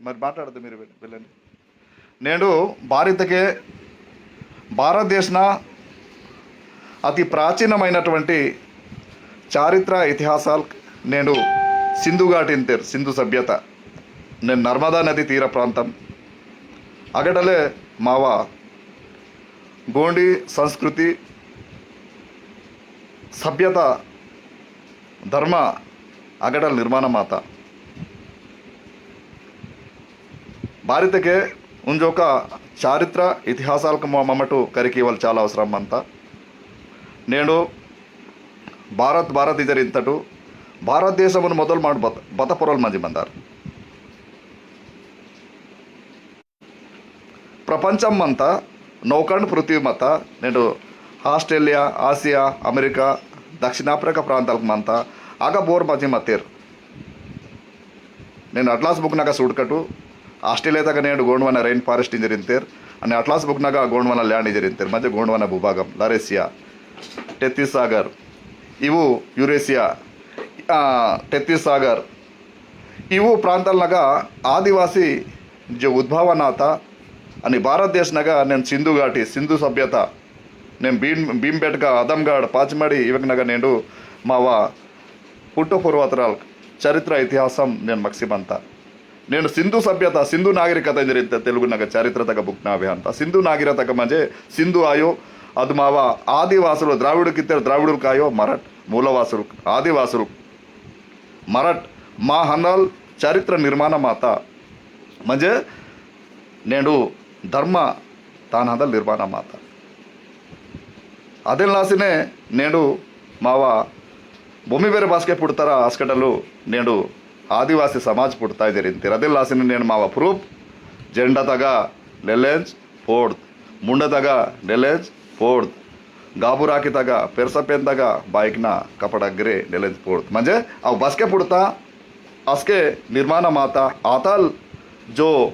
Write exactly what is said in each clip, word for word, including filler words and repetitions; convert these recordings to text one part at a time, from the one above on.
మరి మాట్లాడదు మీరు వెళ్ళ-, వెళ్ళండి. నేడు భారతకే, భారతదేశన అతి ప్రాచీనమైనటువంటి చారిత్ర ఇతిహాసాలు నేడు సింధు ఘాటి ఇంతేరు, సింధు సభ్యత. నేను నర్మదా నది తీర ప్రాంతం అగడలే మావ గోండి సంస్కృతి, సభ్యత, ధర్మ అగడల నిర్మాణ మాత. భారతకే ఉంజొక చారిత్ర ఇతిహాసాలకు మ-, మమ్మటు కరికీవల్ చాలా అవసరం అంతా. నేడు భారత్ భారత్ ఇద్దరు ఇంతటు భారతదేశమును మొదలు మాడు బత-, బత పొరలు మంజి మందారు. ప్రపంచం అంతా నౌఖండ్ పృథ్వీ మత నేడు ఆస్ట్రేలియా, ఆసియా, అమెరికా, దక్షిణాఫ్రికా ప్రాంతాలకు మంతా ఆగ బోర్ మజి మతేర్. నేను అట్లాస్ బుక్‌నగ సూడ్కటు ఆస్ట్రేలియా తగ నేడు గోండ్వానా rain forest ఇంజరింతేర్. అని అట్లాస్ బుక్‌నగ గోండ్వానా land ఇంజరింతేర్. మధ్య గోండ్వానా భూభాగం, లరేసియా, టెత్తి సాగర్, ఇవు యురేసియా, ఆ, టెత్తి సాగర్, ఇవు ప్రాంతాలనగా ఆదివాసి जो उद्भव नाता अनि भारत देशनगा नेन सिंधु घाटी, सिंधु सभ्यता, नेन भीम, भीमबेटका, अदमगढ़, पाचमढ़ी इवकनगा नेंडु मावा पुट्टु पूर्वतराल चरित्र इतिहासम नेन मक्सी मंता। नेंडु सिंधु सभ्यता, सिंधु नागरिकता इंजरी तेलुगुनगा चरित्रतगा बुक्ना वेहंता। सिंधु नागरिकता मंजे सिंधु आयो, अदु मावा आदिवासुलु द्राविड़ कित्तेर द्राविड़ुल कायो मरट, मूलवासुलु, आदिवासुलु, मरट मा हंदल चरित्र निर्माण माता। म्हणजे नेंडु धर्म तान हंदल निर्माण माता। अदेल लासिने नेंडु मावा भूमि बेरे बासके पुड़तारा आस्कटलु नेंडु आदिवासी समाज पुड़ता इदेर इंतेर। अदेल लासिने नेंडु मावा proof जेंडा तगा नेलेंज पोर्द, मुंडे तगा नेलेंज पोर्द, गाबुराकी तगा, पेरसा पेन तगा, बाइकना कपड़ा गरे नेलेंज पोर्द। म्हणजे अव बसके पुड़ता, असके निर्माण माता, आताल जो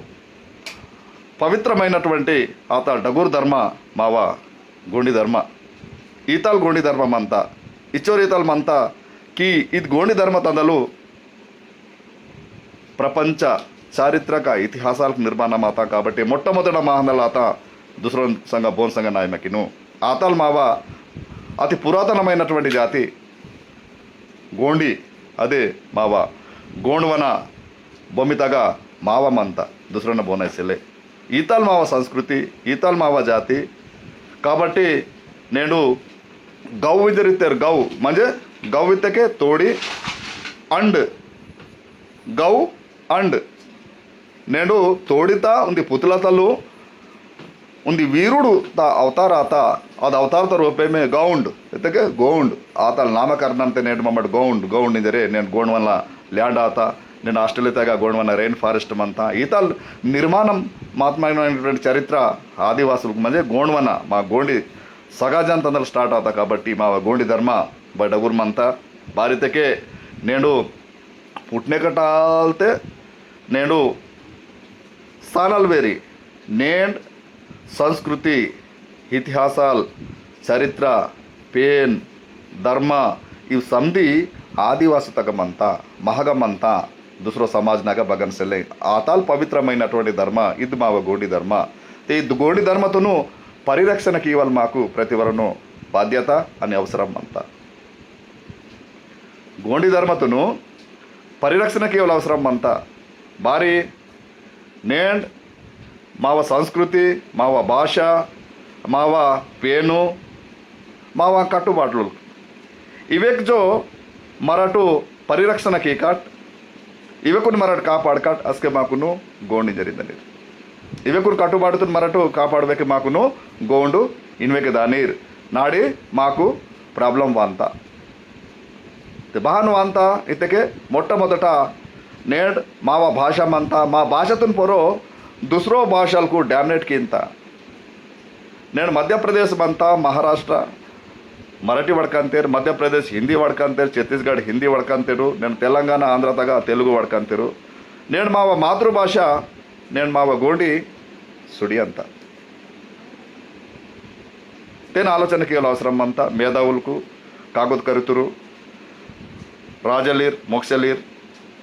पवित्रमैनटुवंटी आताल डगुर धर्म मावा गोंडी धर्म, ईताल गोंडी धर्म मंता, इच्चोर ईताल मंता कि इद गोंडी धर्म तंदलु प्रपंच चारित्रक इतिहासालकु निर्माण माता काबट्टी मोट्टमोदट माहनल आता दुसरन संग बोन संग नायमकिनु। आताल मावा अति पुरातनमैनटुवंटी जाति गोंडी, अदे मावा गोंडवना बोमितगा मावा मंता दुसरन बोन सेले। ईताल मावा संस्कृति, ईताल मावा जाति। काबट्टी नेंडु गौ विजरितेर गौ, म्हणजे गौ इत्तेके तोड़ी अंड, गौ अंड। नेंडु तोड़िता उंदी पुतलतलु उंदी वीरुडु ता अवतार आता, अद अवतार ता रूपे में गौंड, इत्तेके गोंड, आतल नामकरणम ते नेंड मम्मट गौंड, गौंड इंजरे, नेंड गोंडवनला land आता, नेंड ऑस्ट्रेलिया तगा गोंडवना rain forest मंता, ईतल निर्माणम महात्मा चरित्र आदिवासुल म्हणजे गोंडवना, मा गोंडी सगाजन तंदल start आता काबट्टी मावा गोंडी धर्म बडगुर मंता, बारितके नेंडु पुटने कटालते नेंडु सानल वेरी नेंड संस्कृति, इतिहासाल, चरित्र, पेन, धर्म, इव समदी आदिवासी तक मंता, महग मंता, दूसरो समाज नग बगन सेले। आताल पवित्रमैनटुवंटी धर्म, इद माव गोंडी धर्म। ते इद गोंडी धर्म तुनु परिरक्षण कीवल माकु प्रतिवरनु बाध्यता अनि अवसरम मंता। गोंडी धर्मतुनु परिरक्षण केवल अवसरम मंता। बारी नेंड माव संस्कृति, माव भाषा, माव पेनु, माव कट्टुबाटुलु इवेक जो मरटु परिरक्षण कीकाट, इवेकुन मरट कापाड़काट असके माकुनु गोंडी जरिंदनीर। इवेकुन कट्टुबाटुतुन मरटु कापाड़वेके माकुनु गोंडु इनवेके दानीर। नाड़ी माकु problem वांता। ते बहान वांता इत्तेके मोट्टमोदटा नेंड मावा भाषा मंता, मा भाषातुन पोरो दूसरो भाषालकु dominate कींता। नेंड मध्य प्रदेश मंता, महाराष्ट्र मराठी वड़कंतेर, मध्य प्रदेश हिंदी वड़कंतेर, छत्तीसगढ़ हिंदी वड़कंतेरु, नेंड तेलंगाना, आंध्र तगा तेलुगु वड़कंतेरु। नेंड मावा मातृभाषा, नेंड मावा गोंडी सुडियंता। तेन आलोचन केवल अवसरम मंता। मेधावुलकु कागद करितुरु, राजलीर, मोक्षलीर,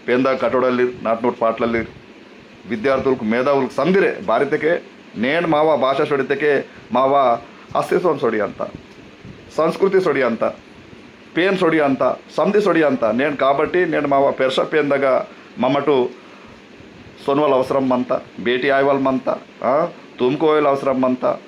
पेंदा कटोडलीर, नाटनूट पाटललीर, विद्यार्थुलकु, मेधावुलकु समदिरे बारितके नेंड मावा भाषा सोडितके मावा अस्तित्वम सोडियंता, संस्कृति सोडियंता, पेन सोडियंता, समदि सोडियंता। नेंड काबट्टी नेंड मावा पेरसा पेंदगा ममटु सोनवल अवसरम मंता, भेटी आयवल मंता, आ, तुमको आयवल अवसरम मंता।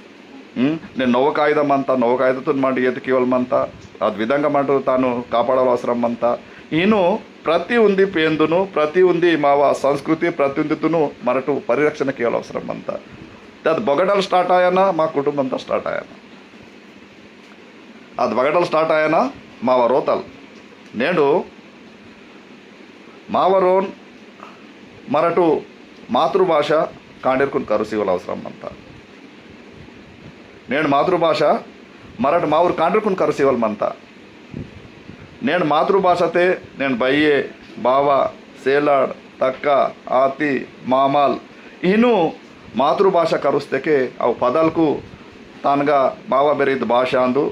हम्म? ने नव कायदा मंता, नव कायदातुन मंटु एतु कीवल मंता, अद विधंगा मंटु तानु कापाडवल अवसरम मंता। इनु प्रति उंदी पेंदुनु, प्रति उंदी मावा संस्कृति, प्रति उंदीतुनु मरटु परिरक्षण कीवल अवसरम मंता। तद बगटल start आयाना, मा कुटुंबंता start आयाना। अद बगटल start आयाना, मावा रोतल। नेंडु मावरोन मरटु मातृभाषा कांडेरकुन करुसीवल अवसरम मंता। नेंड मातृभाषा मरट मावुर कांडेरकुन करुसीवल मंता। नेंड मातृभाषाते नेंड बइये, बावा, सेलाड, तक्का, आती, मामाल, इनु मातृभाषा करुस्तेके अव पदलकु तानगा मावा बेरे इद भाषा आंदु,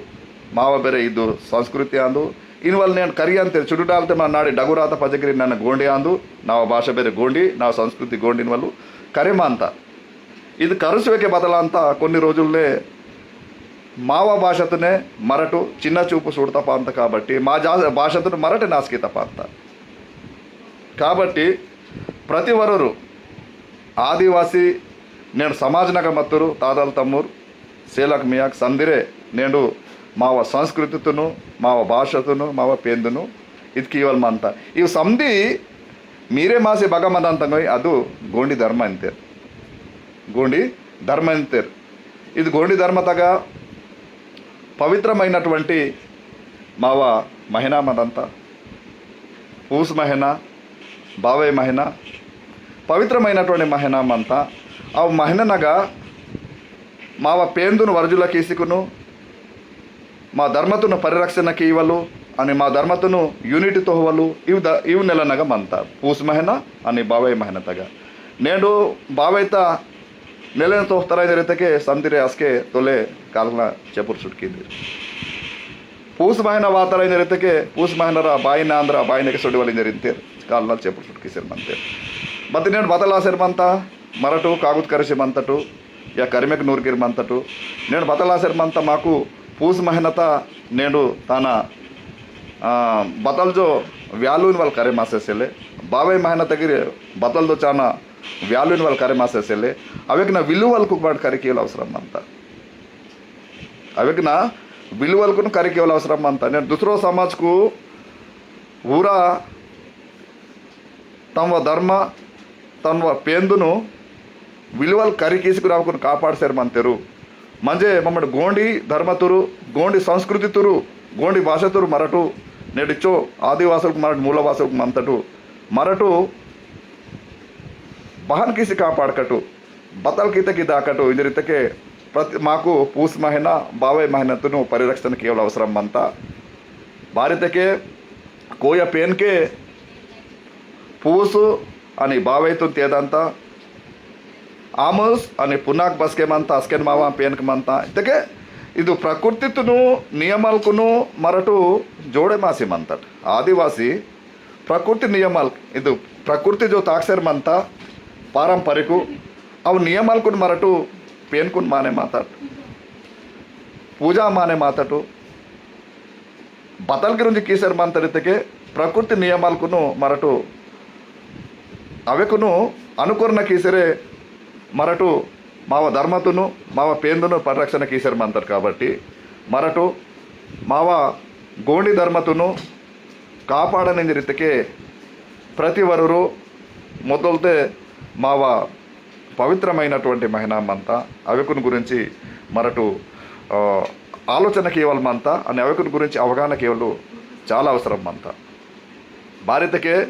मावा बेरे इद संस्कृति आंदु। इनवल नेंड करियंतेर चुडुडालते मा नाडी डगुरात पजगिरी नन गोंडी आंदु, नावा भाषा बेरे गोंडी, नावा संस्कृति गोंडी इनवल करिमांता। इद करुसुवेके बदलांता कोन्नि रोजुल्ले मावा भाषातुने मरटु चिन्ना चूपु सूडता पांता काबट्टी मा जा-, भाषातुने मरटे नासकीता पांता। काबट्टी प्रति वरोरु आदिवासी नेंड समाजनगा मत्तुरु तादल तम्मुर सेलक मियाक संदिरे नेंडु माव संस्कृतितुनु, माव भाषातुनु, माव पेंदुनु इद कीवल मंता। इव संदि मीरे मासे बगा मंदंतंगोई अदु गोंडी धर्म इंतेर। गोंडी धर्म इंतेर। इद गोंडी धर्मतगा पवित्रमैनटुवंटि माव महिना मंदंता। पूस महिना, बावै महिना, पवित्रमैनटुवंटि महिना मंता। अव महिननगा माव पेंदुनु वरजुल कीसिकुनु, मा धर्मतुनु परिरक्षण कीवलु, अनि मा धर्मतुनु unity तोहवलु, इव द-, इव नेलनगा मंता। पूस महिना अनि बावै महिनतगा। नेंडु बावैता नेलेन तोहतरा इंजरितके संदिरे असके तोले कालना चेपुर सुटकींदिर। पूस महिना वातरा इंजरितके पूस महिनरा बाई नांदरा बाई नेके सोडिवल इंजरिंतेर कालना चेपुर सुटकीसेर मंतेर। बति नेंड बतल आसेर मंता, मरटु कागुत करिसे मंतटु, या करिमेक नूरगिर मंतटु। नेंड बतल आसेर मंता माकु पूस महिनता नेंडु ताना, आ, बतल जो value इनवल करे मासे सेले। बावै महिनतगिर बतल जो चाना value इनवल करे मासे सेले। अवेकना विलुवलकु बट करे केवल अवसरम मंता। अवेकना विलुवलकुन करे केवल अवसरम मंता। नेंड दूसरो समाजकु ऊरा तन्व धर्म, तन्व पेंदुनु विलुवल करिकीसिकुन अवकुन कापाडसेर मंतेरु। मंजे ममड गोंडी धर्मतुरु, गोंडी संस्कृतितुरु, गोंडी भाषातुरु मरटु, नेडिचो आदिवासुलकु मरटु, मूलवासुलकु मंतटु, मरटु बहन कीसी कापाडकटु। बतल कीतकी दाकटु इंजरितके प्रति माकु पूस महिना, बावै महिनतुनु परिरक्षण केवल अवसरम मंता। बारितके कोय पेनके पूस अनि बावैतुन तेदंता, आमुस अनि पुनाक बसके मंता, असकेन मावा पेनक मंता। इतके इदु प्रकृतितुनु नियमलकुनु मरटु जोड़े मासी मंतट। आदिवासी प्रकृति नियमाल, इदु प्रकृति जो ताक्सेर मंता पारंपरिकु, अव नियमालकुन मरटु पेनकुन माने मातट, पूजा माने मातटु, बतल गिरुंजी कीसेर मंतट इतके प्रकृति नियमालकुनु मरटु अवेकुनु अनुकरण कीसेरे मरटु माव धर्मतुनु, माव पेंदुनु परिरक्षण कीसेर मंतट काबट्टी मरटु माव गोंडी धर्मतुनु कापाडनिंजरितके प्रति वरुरु मोदलते माव पवित्रमैनटुवंटि महिना मंता अवेकुन गुरिंचि मरटु, आ, आलोचन केवल मंता अनि अवेकुन गुरिंचि अवगाहन केवल चाला अवसरम मंता। बारितके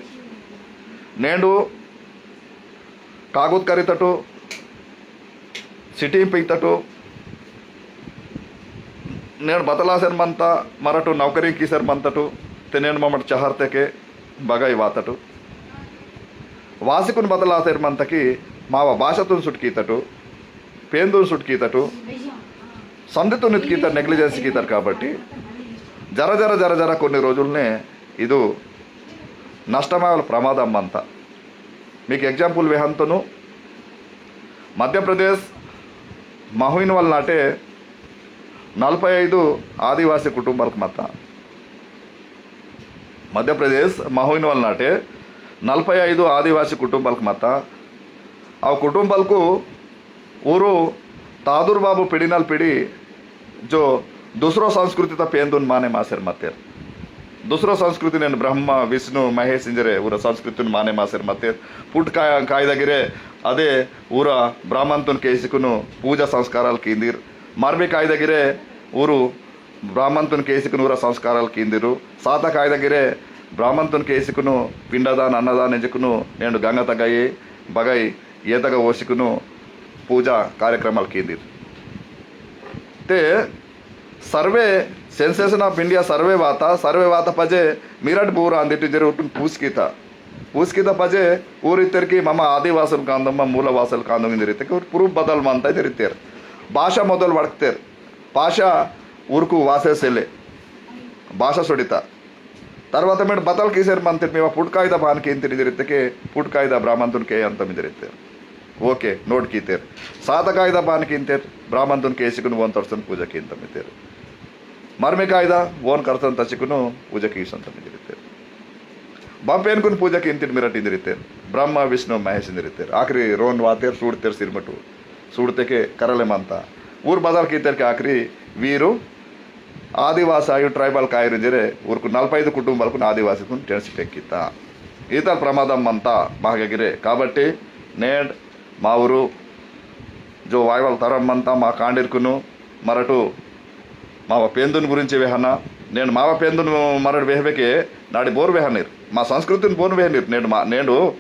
नेंडु कागुत करितटु, सिटी पिंतटु, नेंड बतलासेर मंता, मरटु नौकरी कीसेर मंतटु, ते नेंड ममट चहरतेके बगाई वातटु। वासिकुन बतलासेर मंतकी माव भाषातुन सुटकीतटु, पेंदुन सुटकीतटु, संदितुन इतकीतर negligence कीतर काबट्टी, जरा जरा जरा जरा कोन्नि रोजुलने इदु नष्टमावल प्रमादम मंता। मीकु example वेहंतनु, मध्य प्रदेश महुइनवल नाटे नलपै ऐदु आदिवासी कुटुंबालकु मत्ता। मध्य प्रदेश महुइनवल नाटे नलपै ऐदु आदिवासी कुटुंबालकु मत्ता। आ कुटुंबालकु ऊरु तादुर बाबु पिड़िनल पिड़ी जो दूसरो संस्कृति ता पेंदुन माने मासेर मतेर। दूसरो संस्कृति नेन ब्रह्मा, विष्णु, महेश इंजरे ऊरा संस्कृतिन माने मासेर मतेर। पुट का-, कायदा गिरे अदे ऊरा ब्राह्मणतुन केसिकुनु पूजा संस्काराल कींदिर। मरबी कायदा गिरे ऊरु ब्राह्मणतुन केसिकुनु ऊरा संस्काराल कींदिरु। साता कायदा गिरे ब्राह्मणतुन केसिकुनु पिंडदान, अन्नदान इंजकुनु नेंडु गंगा तगई, बगई, येतगा ओसिकुनु पूजा कार्यक्रमाल कींदिर। ते survey, Census of India survey वाता, survey वाता पजे मिरट बूरा अंदिट इंजरे उटुन पूसकीता। पूसकीता पजे ऊर इत्तेरकी मम आदिवासुल कांदम, मम मूलवासुल कांदम इंजरे इत्तेरकी ऊर proof बदल मंता इंजरे इत्तेर। भाषा मोदल वड़कतेर। भाषा ऊरकु वासे सेले। भाषा सोडिता। तरवाता मेड बतल कीसेर मंतेर, मीवा पुट कायदा बान कींतेर इंजरे इत्तेके, पुट कायदा ब्राह्मणतुन केयंतम इंजरे इत्तेर। OK, note कीतेर। साता कायदा बान कींतेर, ब्राह्मणतुन केसिकुन वोन तोड़सन पूजा कींतम इत्तेर। मरमी कायदा वोन करसन तसिकुन पूजा कीसंतम इंजरे इत्तेर। बपेनकुन पूजा कींतेर मिरट इंजरे इत्तेर। ब्रह्मा, विष्णु, महेश इंजरे इत्तेर। आखिरी रोन वातेर, सूड़तेर सिरमटु। सूड़तेके करले मंता। ऊर बदल कीतेरके आखिरी वीरु आदिवासी आयु tribal कायरु इंजरे ऊरकु नलपै ऐदु कुटुंबालकुन आदिवासीकुन टेंडसी पेक्किता। ईतल प्रमादम मंता मागे गिरे। काबट्टी नेंड मा ऊरु जो वायवल तरम मंता मा कांडिरकुनु मरटु मावा पेंदुन गुरिंची वेहना। नेंड मावा पेंदुन मरट वेहवेके नाडी बोर वेहनीर। मा संस्कृतिन बोन वेहनीर। नेंड मा-, नेंडु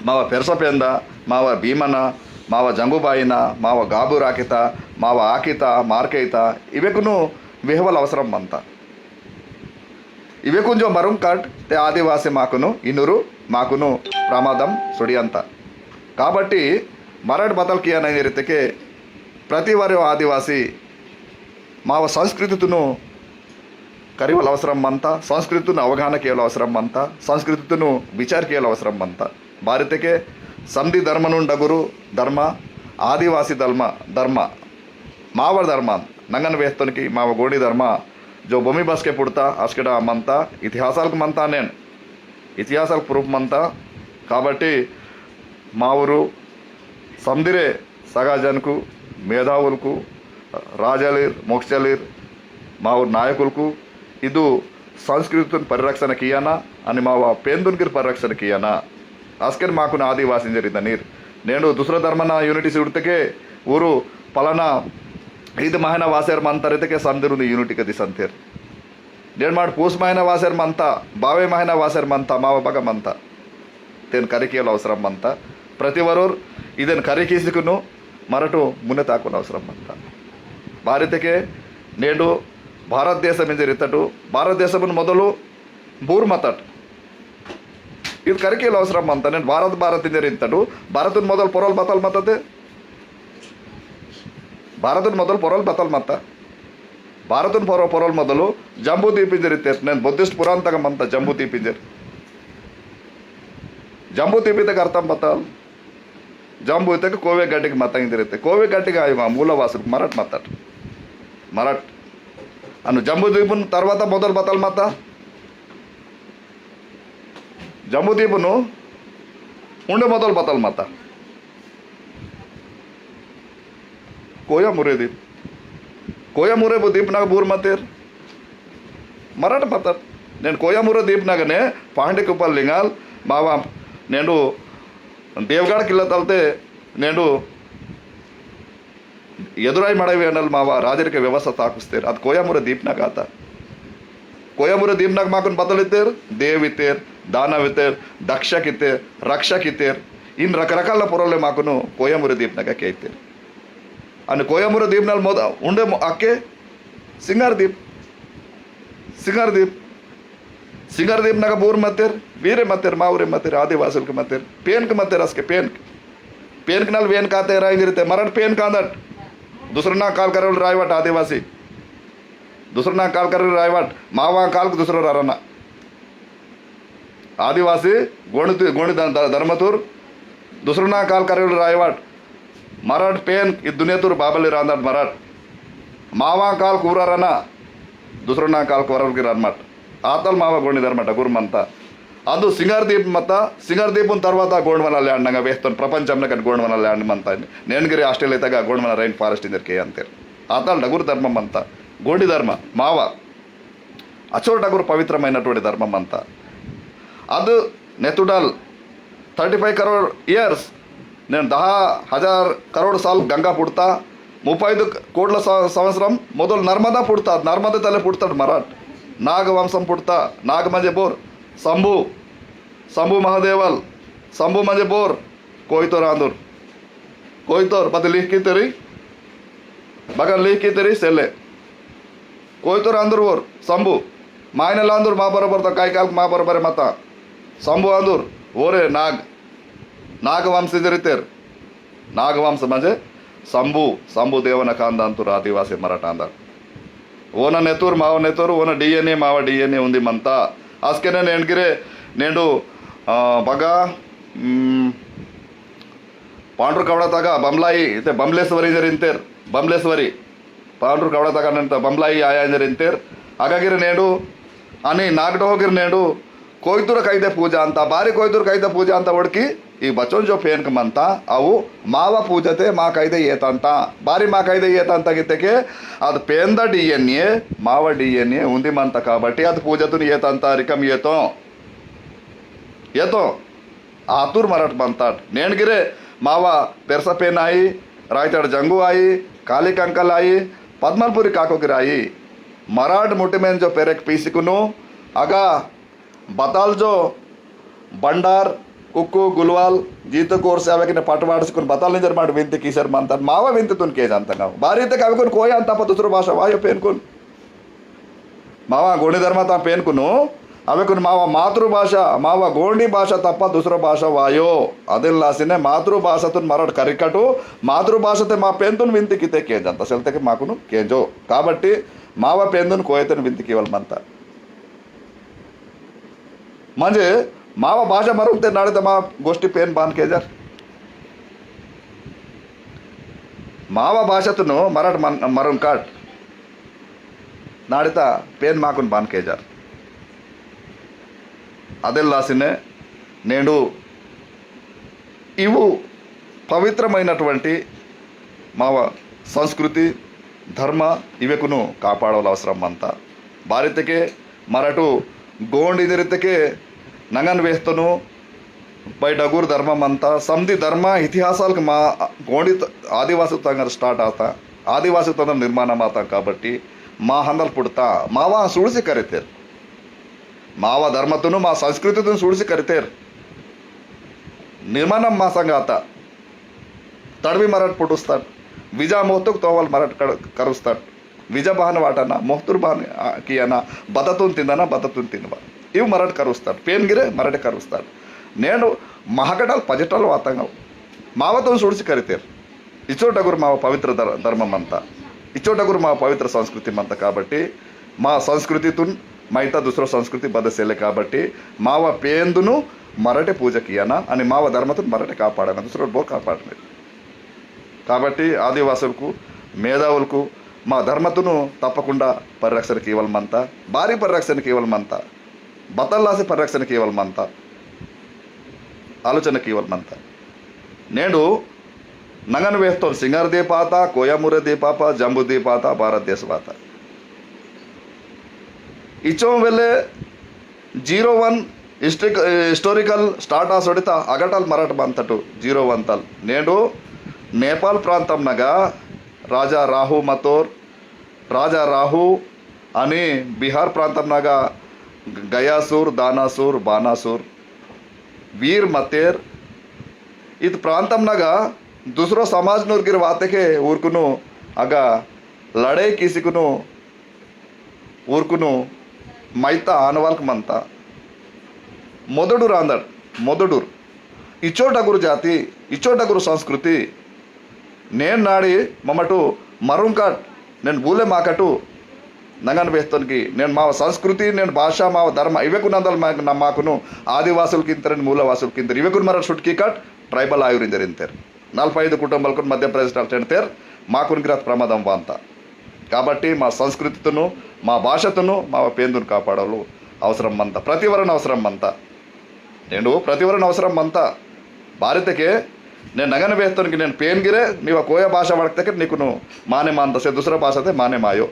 मावा पेरसा पेंदा, मावा भीमना, मावा जंगुबाईना, मावा गाबू राकिता, मावा आकिता, मार्केता, इवेकुनु वेहवल अवसरम मंता। इवेकुन जो मरुंग कट, ते आदिवासी माकुनु, इनुरु माकुनु प्रमादम सुडियंता। काबट्टी मरट बतल कियाना इंजरे इत्तेके, प्रति वरो आदिवासी मावा संस्कृतितुनु करिवल अवसरम मंता, संस्कृतितुनु अवगाहन केवल अवसरम मंता, संस्कृतितुनु विचार केवल अवसरम मंता। बारितेके समदी धर्मनुन डगुरु धर्म, आदिवासी धर्म, धर्म, मावर धर्म, नंगन वेहतोनकी माव गोंडी धर्म, जो भूमि बसके पुड़ता, असकेडा मंता, इतिहासालक मंता नेन, इतिहासालक proof मंता। काबट्टी मावरु समदिरे सगा जनकु, मेधावुलकु, राजालीर, मोक्षलीर, मावुर नायकुलकु, इदु संस्कृतितुन परिरक्षण कियाना, अनि मावा पेंदुनगिर परिरक्षण कियाना। अस्केन माकुन आदिवासी इंजरी दनीर। नेंडु दुसरा धर्मना unity सिउड़तेके, ऊरु पलाना ईद महीना वासेर मंतर इतेके समदिरुंदी unity कदी संतेर। डेढ़ माड़ पूस महीना वासेर मंता, बावे महीना वासेर मंता, मावा बगा मंता। तेन करिकियल अवसरम मंता। प्रति वरोर इदेन करिकिसिकुनु मरटु मुन्ने ताकुन अवसरम मंता। बारितेके नेंडु भारत देशम इंजरी इत्तटु, भारत देशमुन मोदलु बूर मतट। इद करिकियल अवसरम मंता। नेंडु भारत, भारत इंजरी इत्तटु, भारतुन मोदल पोरोल बतल मतते। भारतुन मोदल पोरोल बतल मत्ता। भारतुन पोरो-, पोरोल मोदलु जम्बू दीप इंजरी तेस-, नेन बुद्धिस्ट पुराण तगा मंता जम्बू दीप इंजरी। जम्बू दीप इतेके अर्थम बतल। जम्बू इतेके कोवे गड्डिक मत्ता इंजरी ते। कोवे गड्डिक आयो मा मूल वासुर मरट मत्तट। मरट। अनु जम्बू दीपुन तरवाता मोदल बतल मत्ता। जम्बू दीपुनु उंडे मोदल बतल मत्ता। कोया मुरे दीप। कोया मुरे बो दीप नाग बूर मतेर। मरट मत्तट। नेन कोया मुरे दीप नागने पहांदी कुपल लिंगाल मावा नेंडु देवगढ़ किल्ला तलते नेंडु एदुराई मड़ाई वेंडल मावा राजरिक व्यवस्था ताकुस्तेर। अद कोयामुरे दीपनग आता। कोयामुरे दीपनग माकुन बतल इत्तेर, देव इत्तेर, दानव इत्तेर, दक्षक इत्तेर, रक्षक इत्तेर। इन रकरकाल पोरोले माकुनु कोयामुरे दीपनग के इत्तेर। अन कोयामुरे दीपनल मोद उंडे मो-, अक्के सिंगार दीप। सिंगार दीप। सिंगार दीपनग बूर मतेर, वीरे मतेर, मावरे मतेर, आदिवासुलक मतेर, पेनक मतेर असके पेनक। पेनक नल वेन काते राय गिरते, मरट पेनक आंदट। दूसरा ना काल करवल रायवट आदिवासी। दूसरा ना काल करवल रायवट, मावा काल दूसरा रारना। आदिवासी गोंड तु-, गोंड द-, द-, धर्मतुर दूसरा ना काल करवल रायवट। मराठ पेन इद दुनिया तुर बाबली रांदट मराठ। मावा काल कुरारना, दूसरो ना काल कुरार की रानमट। आतल मावा गोंडी धर्म डगुर मंता। अदु सिंगारदीप मता, सिंगारदीपुन तरवाता गोंडवाना land नंगा वेस्तोन प्रपंचम नगन गोंडवाना land मंता। नेनगिरी ऑस्ट्रेलिया तगा गोंडवाना rain forest इंजर के अंतेर। आतल डगुर धर्म मंता, गोंडी धर्म, मावा। अचोर डगुर पवित्रमैनटुवंटि धर्म मंता। अदु नेतुडल thirty five crore years, नेनु दहा हजार करोड़ साल गंगा पुड़ता, मुप्पै ऐदु कोट्ल स-, संवत्सरम मोदल नर्मदा पुड़ता, नर्मदा तले पुड़ताड मराठ। नाग वंशम पुड़ता, नाग मंजे बोर, शंभु, शंभु महादेवल, शंभु मंजे बोर, कोइतोर आंदुर। कोइतोर बद लिख की तेरी, बगन लिख की तेरी सेले। कोइतोर आंदुर वोर, शंभु। मायनल आंदुर मा बरोबर ता, काई काल मा बरोबर मता। शंभु आंदुर, वोरे नाग। नाग वंश जरितेर। नाग वंश म्हणजे शंभु, शंभु देवन खानदान तुर आदिवासी मराठ आंदर। ओना नेतुर, माव नेतुर, ओना D N A, माव D N A उंदी मंता। अस्केने नेंडगिरे, नेंडु, आ, बगा, उम, पांडुर कवड़ा तगा बमलाई, इते बमलेश्वरी जरिंतेर, बमलेश्वरी। पांडुर कवड़ा तगा नंत बमलाई आया जरिंतेर। अगागिर नेंडु, अनि नागडोहगिर नेंडु, कोइतुर कैदे पूजा अंता, बारी कोइतुर कैदे पूजा अंता वड़की, ई बचोन जो पेनक मंता, अवु मावा पूजते मा कैदे येतंता, बारी मा कैदे येतंता गितेके, अद पेंदा D N A, मावा D N A उंदी मंता काबट्टी, अद पूजतुन येतंता, रिकम येतो। येतो। आतुर मराठ मंताट। नेंडगिरे मावा पेरसा पेन आई, रायताड़ जंगू आई, काली कंकल आई, पद्मलपुरी काकोगिर आई। मराठ मुटिमेन जो पेरेक पीसिकुनु, अगा बताल जो बंडार, कुक्कु, गुलवाल, जीत कोरसे अवेकने पटवाड़ सिकुन बताल निजर माट विनती कीसर मंताट। मावा विनती तुन के जानता गाव। बारी तक अवेकुन कोई अंता पा दूसरो भाषा वायो पेनकुन। मावा गोंडी धर्म ता पेनकुनु, अवेकुन मावा मातृभाषा, मावा गोंडी भाषा तप्पा दूसरा भाषा वायो। अदिन लासिने मातृभाषातुन मराठ करिकटु, मातृभाषाते मा पेनतुन विनती किते केंजंता, सेलतेके माकुनु केंजो। काबट्टी मावा पेनतुन कोयतन विनती कीवल मंता। म्हणजे मावा भाषा मरुंगते नाड़े ता मा गोष्ठी पेन बान केंजर। मावा भाषातुनु मराठ मन-, मरुंग काट। नाड़िता पेन माकुन बान केजार। अदेल्लासिने नेंडु इवु पवित्रमैनटुवंटि माव संस्कृति, धर्म इवेकुनु कापाडवल अवसरम मंता। बारितके मरटु गोंड इदिरितके नंगन वेस्तनु बै डगुर धर्म मंता समदि धर्म इतिहासालक मा गोंडी त-, आदिवासी तंगर start आता, आदिवासी तंगर निर्माण आता काबट्टी मा हंदल पुड़ता, मावा सुड़सी करितेर। मावा धर्मतुनु, मा संस्कृतितुनु सुड़सी करितेर। निर्माणम मा संग आता। तड़वी मरट पुटुस्ताट। विजा मोहतुक तोवल मरट कड़-, करुस्ताट। विजा बहन वाटाना, मोहतुर बहन, आ, कियाना, बततुन तिंदना, बततुन तिंदवा। इव मरट करुस्ताट। पेन गिरे मरट करुस्ताट। नेंडु महकटल पजटल वातंगव। मावतुन सुड़सी करितेर। इचोटगुर माव पवित्र धर-, धर्म मंता, इचोटगुर माव पवित्र संस्कृति मंता काबट्टी, मा संस्कृतितुन मैता दुसरो संस्कृति बदसेले काबट्टी, माव पेंदुनु मरटे पूजा कियाना, अनि माव धर्मतुन मरटे कापाडना, दुसरो बोर कापाडने। काबट्टी आदिवासुलकु, मेधावुलकु, मा धर्मतुनु तप्पकुंडा परिरक्षण कीवल मंता, बारी परिरक्षण कीवल मंता। बतल्लासे परिरक्षण कीवल मंता, आलोचना कीवल मंता। नेंडु नंगन वेस्तोन सिंगार दीपाता, कोयामुरे दीपापा, जम्बू दीपाता, भारत देश वाता। इचों वेले zero one हिस्ट्रिक-, ए, historical start आसोड़िता अगटल मरट बंतटु zero one तल। नेंडु नेपाल प्रांतम नगा राजा राहु मतोर, राजा राहु अनि बिहार प्रांतम नगा गयासुर, दानासुर, बानासुर, वीर मतेर। इद प्रांतम नगा दूसरो समाज नूर गिर वातेके ऊरकुनु अगा लड़ाई किसिकुनु ऊरकुनु मैता आनवालक मंता। मोदडुर आंदड़, मोदडुर। इचोटगुर जाति, इचोटगुर संस्कृति, नेन नाड़ी ममटु मरुंकाट, नेन बूले माकटु, नंगन वेस्तोन की, नेन माव संस्कृति, नेन भाषा, माव धर्म, इवेकुन अंदल मा-, न माकुनु आदिवासुल किंतर, मूलवासुल किंतर, इवेकुन मरट सुटकी कट, tribal आयुर इंजर इंतेर। नलपै ऐदु कुटुंबालकुन मध्य प्रदेश नल तेंडतेर, माकुन गिरत प्रमादम वांता। काबट्टी मा संस्कृतितुनु, मा भाषातुनु, मा पेंदुन कापाडवलु अवसरम मंता, प्रतिवरन अवसरम मंता। नेंडु प्रतिवरन अवसरम मंता। बारितके ने नगन वेहतोन कि नेन पेन गिरे, नीवा कोया भाषा वड़कतके निकुनु माने मानता से दूसरा भाषा ते माने मायो।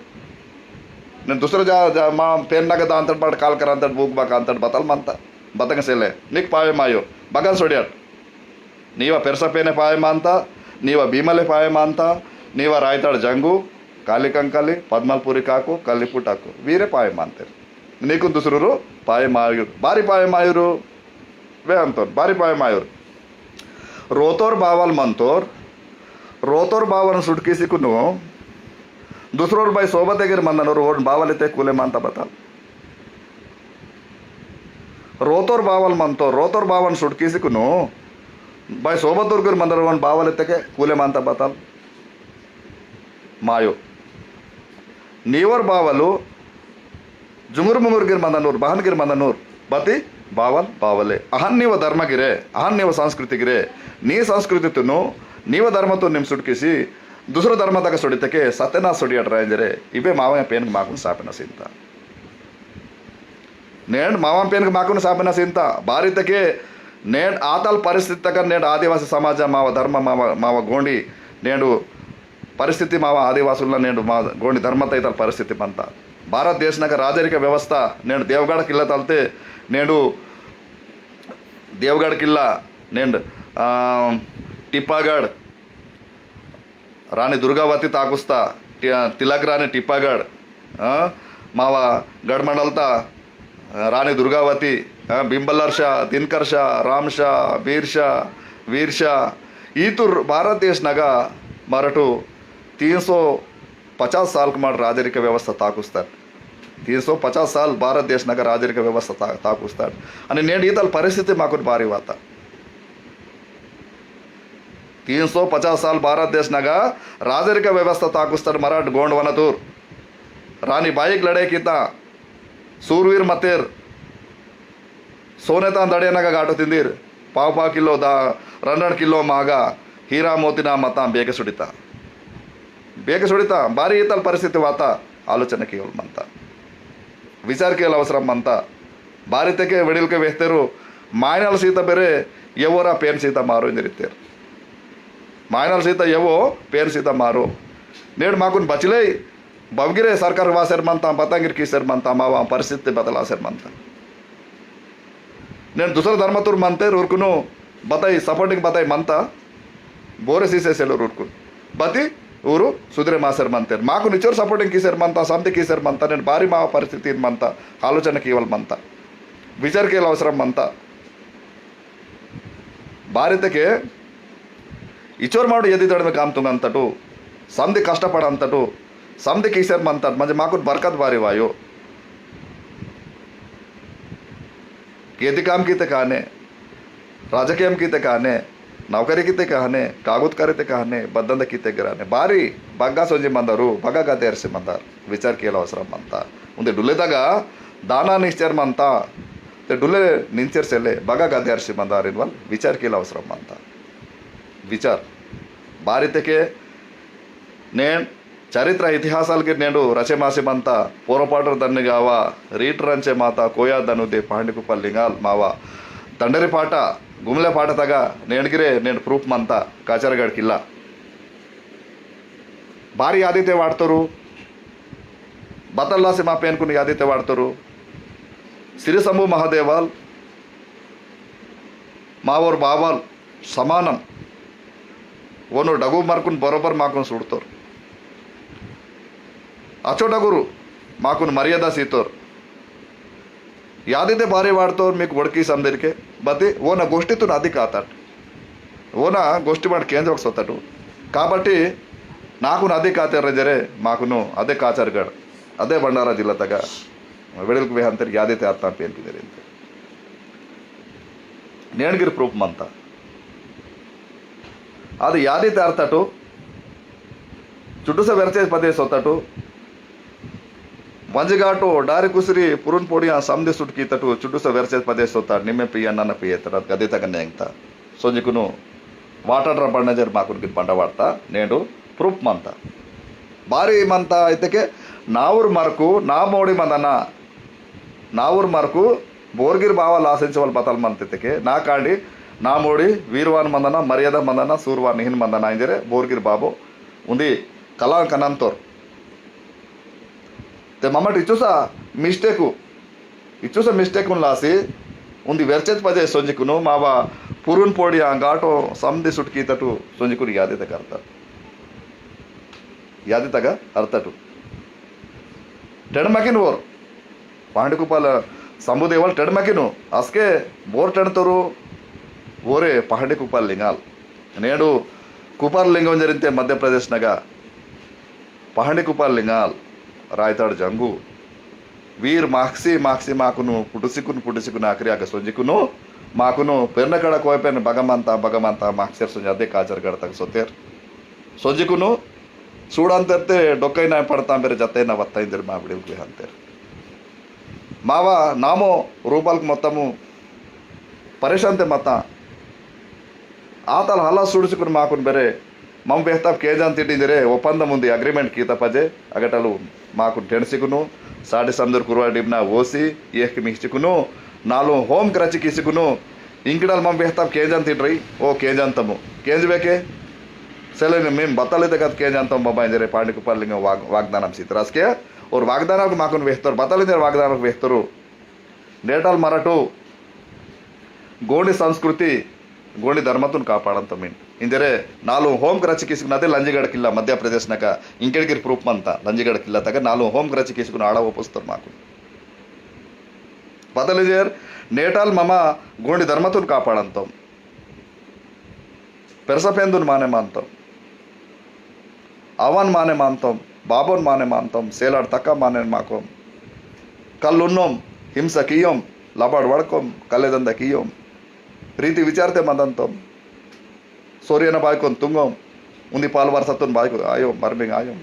ने दूसरा जा, जा मा पेन नग दांतट बड़ काल करांतट बूक बा कांतट बतल मंता। बतंग सेले, निक पावे मायो, बगन सोडियट। नीवा पेरसा पेने पावे मानता, नीवा भीमले पावे मानता, नीवा रायताड़ जंगू, काली कंकाली, पद्मलपुरी काकू, कल्ली पुटाकू, वीरे पावे मानतेर। नीकुन दुसरूरू पावे मायुर, बारी पावे मायुर, वे अंतोन, बारी पावे मायुर। रोतोर बावल मंतोर, रोतोर बावल सुटकीसी कुनु, दुसरोर बाई सोबत एगिर मंदनोर ओन बावल इते कुले मानता बताल। रोतोर बावल मंतोर, रोतोर बावन सुटकीसी कुनु, बाई सोबतुर गिर मंदर वन बावल इतके कुले मानता बताल। मायो। नीवर बावलु जुंगुर मुंगुर गिर मंदनूर, बहन गिर मंदनूर, बती बावल बावले। अहन नीव धर्म गिरे, अहन नीव संस्कृति गिरे, नी संस्कृति तुनु, नीव धर्म तुनु निम सुटकीसी, दूसरो धर्म तक सुडितके सत्यनाश सुडियट रायंजरे, इबे मावंग पेन माकुन सापिन सिंता। नेंड मावा पेनक माकुन सापिन सिंता, बारितके नेंड आतल परिस्थिति तक नेंड आदिवासी समाज मावा धर्म मावा, मावा गोंडी नेंडु परिस्थिति मावा आदिवासुलना नेंडु मा गोंडी धर्म तैतल परिस्थिति मंता। भारत देश नग राजरिक व्यवस्था नेंड देवगढ़ किल्ला तलते नेंडु देवगढ़ किल्ला नेंड, आ, टिप्पागढ़ रानी दुर्गावती ताकुस्ता, टि-, तिलक रानी टिप्पागढ़, आ, मावा गढ़मंडलता, आ, रानी दुर्गावती, आ, बिंबलर्षा, दिनकर्षा, रामशा, बीरशा, वीरशा, ईतुर भारत देश नगा मरटु तीन सौ पचास साल कुमार राजरिक व्यवस्था ताकुस्ता। तीन सौ पचास साल भारत देश नगा राजरिक व्यवस्था ता-, ताकुस्ता। अनि नेंड ईतल परिस्थिति माकुन बारी वाता। तीन सौ पचास साल भारत देश नगा राजरिक व्यवस्था ताकुस्ताड मराठ गोंडवनतूर। रानी बाईक लड़े कीता, सूरवीर मतेर, सोने तान दड़े नगा गाटो तिंदीर, पाव पाव किलो दा, रंड रंड किलो मागा, हीरा मोती ना मता बेके सुडिता। बेके सुडिता, बारी इतल परिस्थिति वाता, आलोचना केवल मंता। विचार केल अवसरम मंता। बारितके वेडिलके वेहतेरु, मायनल सीता बेरे, यवोरा पेन सीता मारो इंदिरितेर। मायनल सीता यवो, पेन सीता मारो। नेड माकुन बचले, बवगिरे सरकार वासेर मंता, बतंगिर कीसेर मंता, मावा परिस्थिति बदलासेर मंता। नेड दूसरा धर्मतुर मंते, उरकुनु बताई, supporting बताई मंता, बोरे सीसे सेलो उरकुन। बती, ऊरु सुधरे मासेर मंतेर। माकुन इचोर supporting कीसेर मंता, समते कीसेर मंता, नेड बारी मावा परिस्थिति मंता, आलोचना कीवल मंता। विचार केल अवसरम मंता। बारितके इचोर माडु यदि दड़मे काम तुंगंतटु, समदे कष्टपड़ंतटु, समदे कीसेर मंतट, मंजे माकुन बरकत बारी वायो। खेती काम कीते काने, राजकीयम कीते काने, नौकरी कीते काने, कागुत करीते काने, बद्दंद कीते गिराने। बारी बग्गा सोंजी मंदरु, बग्गा गदेरसी मंदर। विचार केल अवसरम मंता। उंदे डुले तगा दाना निश्चर मंता। ते डुले निंचर सेले बगा गद्यार सिमंदारिन वल विचार केला अवसरम मंता। विचार बारितके नेन चरित्र इतिहासाल के नेंडु रचे मासे मंता। पोरोपाटर दन्ने गावा रीट रंचे माता कोया दनु दे पहांडी कुपल लिंगाल मावा दंडरी पाटा गुमले पाटा तगा नेंडगिरे नेंड proof मंता। काचरगढ़ किल्ला बारी आदिते वाटतोरु। बतल्लासे मा पेनकुन यादिते वाड़तोरु। सिरिसंभू महादेवाल मावोर बावाल समानम। ओनो डगु मरकुन बरोबर माकुन सुड़तोर। अचो डगुरु माकुन मर्यादा सीतोर। यादिते बारी वाड़तोर मीक वड़की समदिरके बती ओना गोष्ठीतुन अधिक आताट। ओना गोष्ठी माड केंजोक सोतटु। काबट्टी नाकुन अधिक आतेर जरे माकुनु अदे काचरगढ़ अदे भंडारा जिल्ला तगा वेड़ेलकु वेहंतेर यादिते आत्ता पेन पिदेर इंतेर। नेणगिर proof मंता। अदे यादिते अर्थटु चुड्डुस वेरचेस पदेस सोतटु वंजगाटो, डारी कुसरी, पुरुन पोड़िया, समदे सुटकी तटु, चुड्डुस वेरचेस पदेस सोता, निम्मे पिया, नन पिये, तरत गदे तक नेंगता। सोंजिकुनु, वाटर रबड़ नजर माकुन किन पंडा वार्ता, नेंडु proof मंता। बारी मंता इतके नाउर मरकु, ना मोड़ी मंदना, नाउर मरकु, बोरगिर बावा लासेंस वाल बतल मंत इतके, ना कांडी, ना मोड़ी, वीरवान मंदना, मर्यादा मंदना, सूरवान हिन मंदना इंजरे, बोरगिर बाबो, उन्दी कलां कनंतोर। ते ममट इचुसा mistake, इचुसा mistake उन लासी, उन्दी वेरचेत पजे सोंजिकुनु, मावा पुरुन पोड़िया गाटो समदी सुटकी तटु सोंजिकुनु यादे तक अर्थ। यादे तक अर्थटु। टेड़मकिन ओर। पहांडी कुपाल संबुदेवल टेड़मकिनु। असके बोर टेड़तोरु ओरे पहांडी कुपाल लिंगाल। नेडु कुपार लिंगो जरिते मध्य प्रदेश नगा पहांडी कुपार लिंगाल, रायताड़ जंगु, वीर माक्सी, माक्सी माकुनु पुटुसिकुनु, पुटुसिकुनु आखिरी आग सोंजिकुनु, माकुनु पेरनकड़ा कोयपेन भगमंता, भगमंता माक्सेर सोंजि अदे काचर गड़तक सोतेर। सोंजिकुनु, सूड़ंतेरते डोकैना पड़ता मेरे जतैना वत्ता इंदर मा बिड़िल के हंतेर। मावा नामो रूपल मोत्तमु परेशान ते मता। आतल हला सुड़सुकुन माकुन बेरे, मम बेहताब केंजान तिटिंजरे, ओपंदम उंदी agreement कीता पजे, अगटलु माकुन टेंडसिकुनु, साडे समदुर कुरवा डिबना ओसी, येहक मिहचिकुनु, नालु होम क्रचिकिसिकुनु, इंकिडल मम बेहताब केंजान तिटरी, ओ केंजान तमु, केंजबेके, सेलेन मेम बतले तगत केंजान तमु बाबा इंजरे पांडी कुपार लिंग वाग-, वाग्दानम सीतरासके, और वाग्दानक माकुन वेहतोर, बतले इंजर वाग्दानक वेहतोरु, नेटाल मरटु गोंडी संस्कृति, गोंडी धर्मतुन कापाडंतमिन। इंजरे नालु होम क्रचिकिसिकुन अदे लंजिगड़ किल्ला मध्य प्रदेश नका इंकेड़गिर proof मंता। लंजिगड़ किल्ला तगा नालु होम क्रचिकिसिकुन आड़ा ओपुस्तर माकुन। बतलिजेर नेटाल ममा गोंडी धर्मतुन कापाडंतम। पेरसा पेंदुन माने मानतम। आवन माने मानतम, बाबोन माने मानतम, सेलाड तका माने माकोम। कल्लुन्नोम, हिंसा कियोम, लबाड वड़कोम, कलेदंदा कियोम। रीति विचारते मंदंतोम। सोरियन बायकोन तुंगोम, उन्दी पाल वर्सतोन बायको आयोम, मरमिंग आयोम।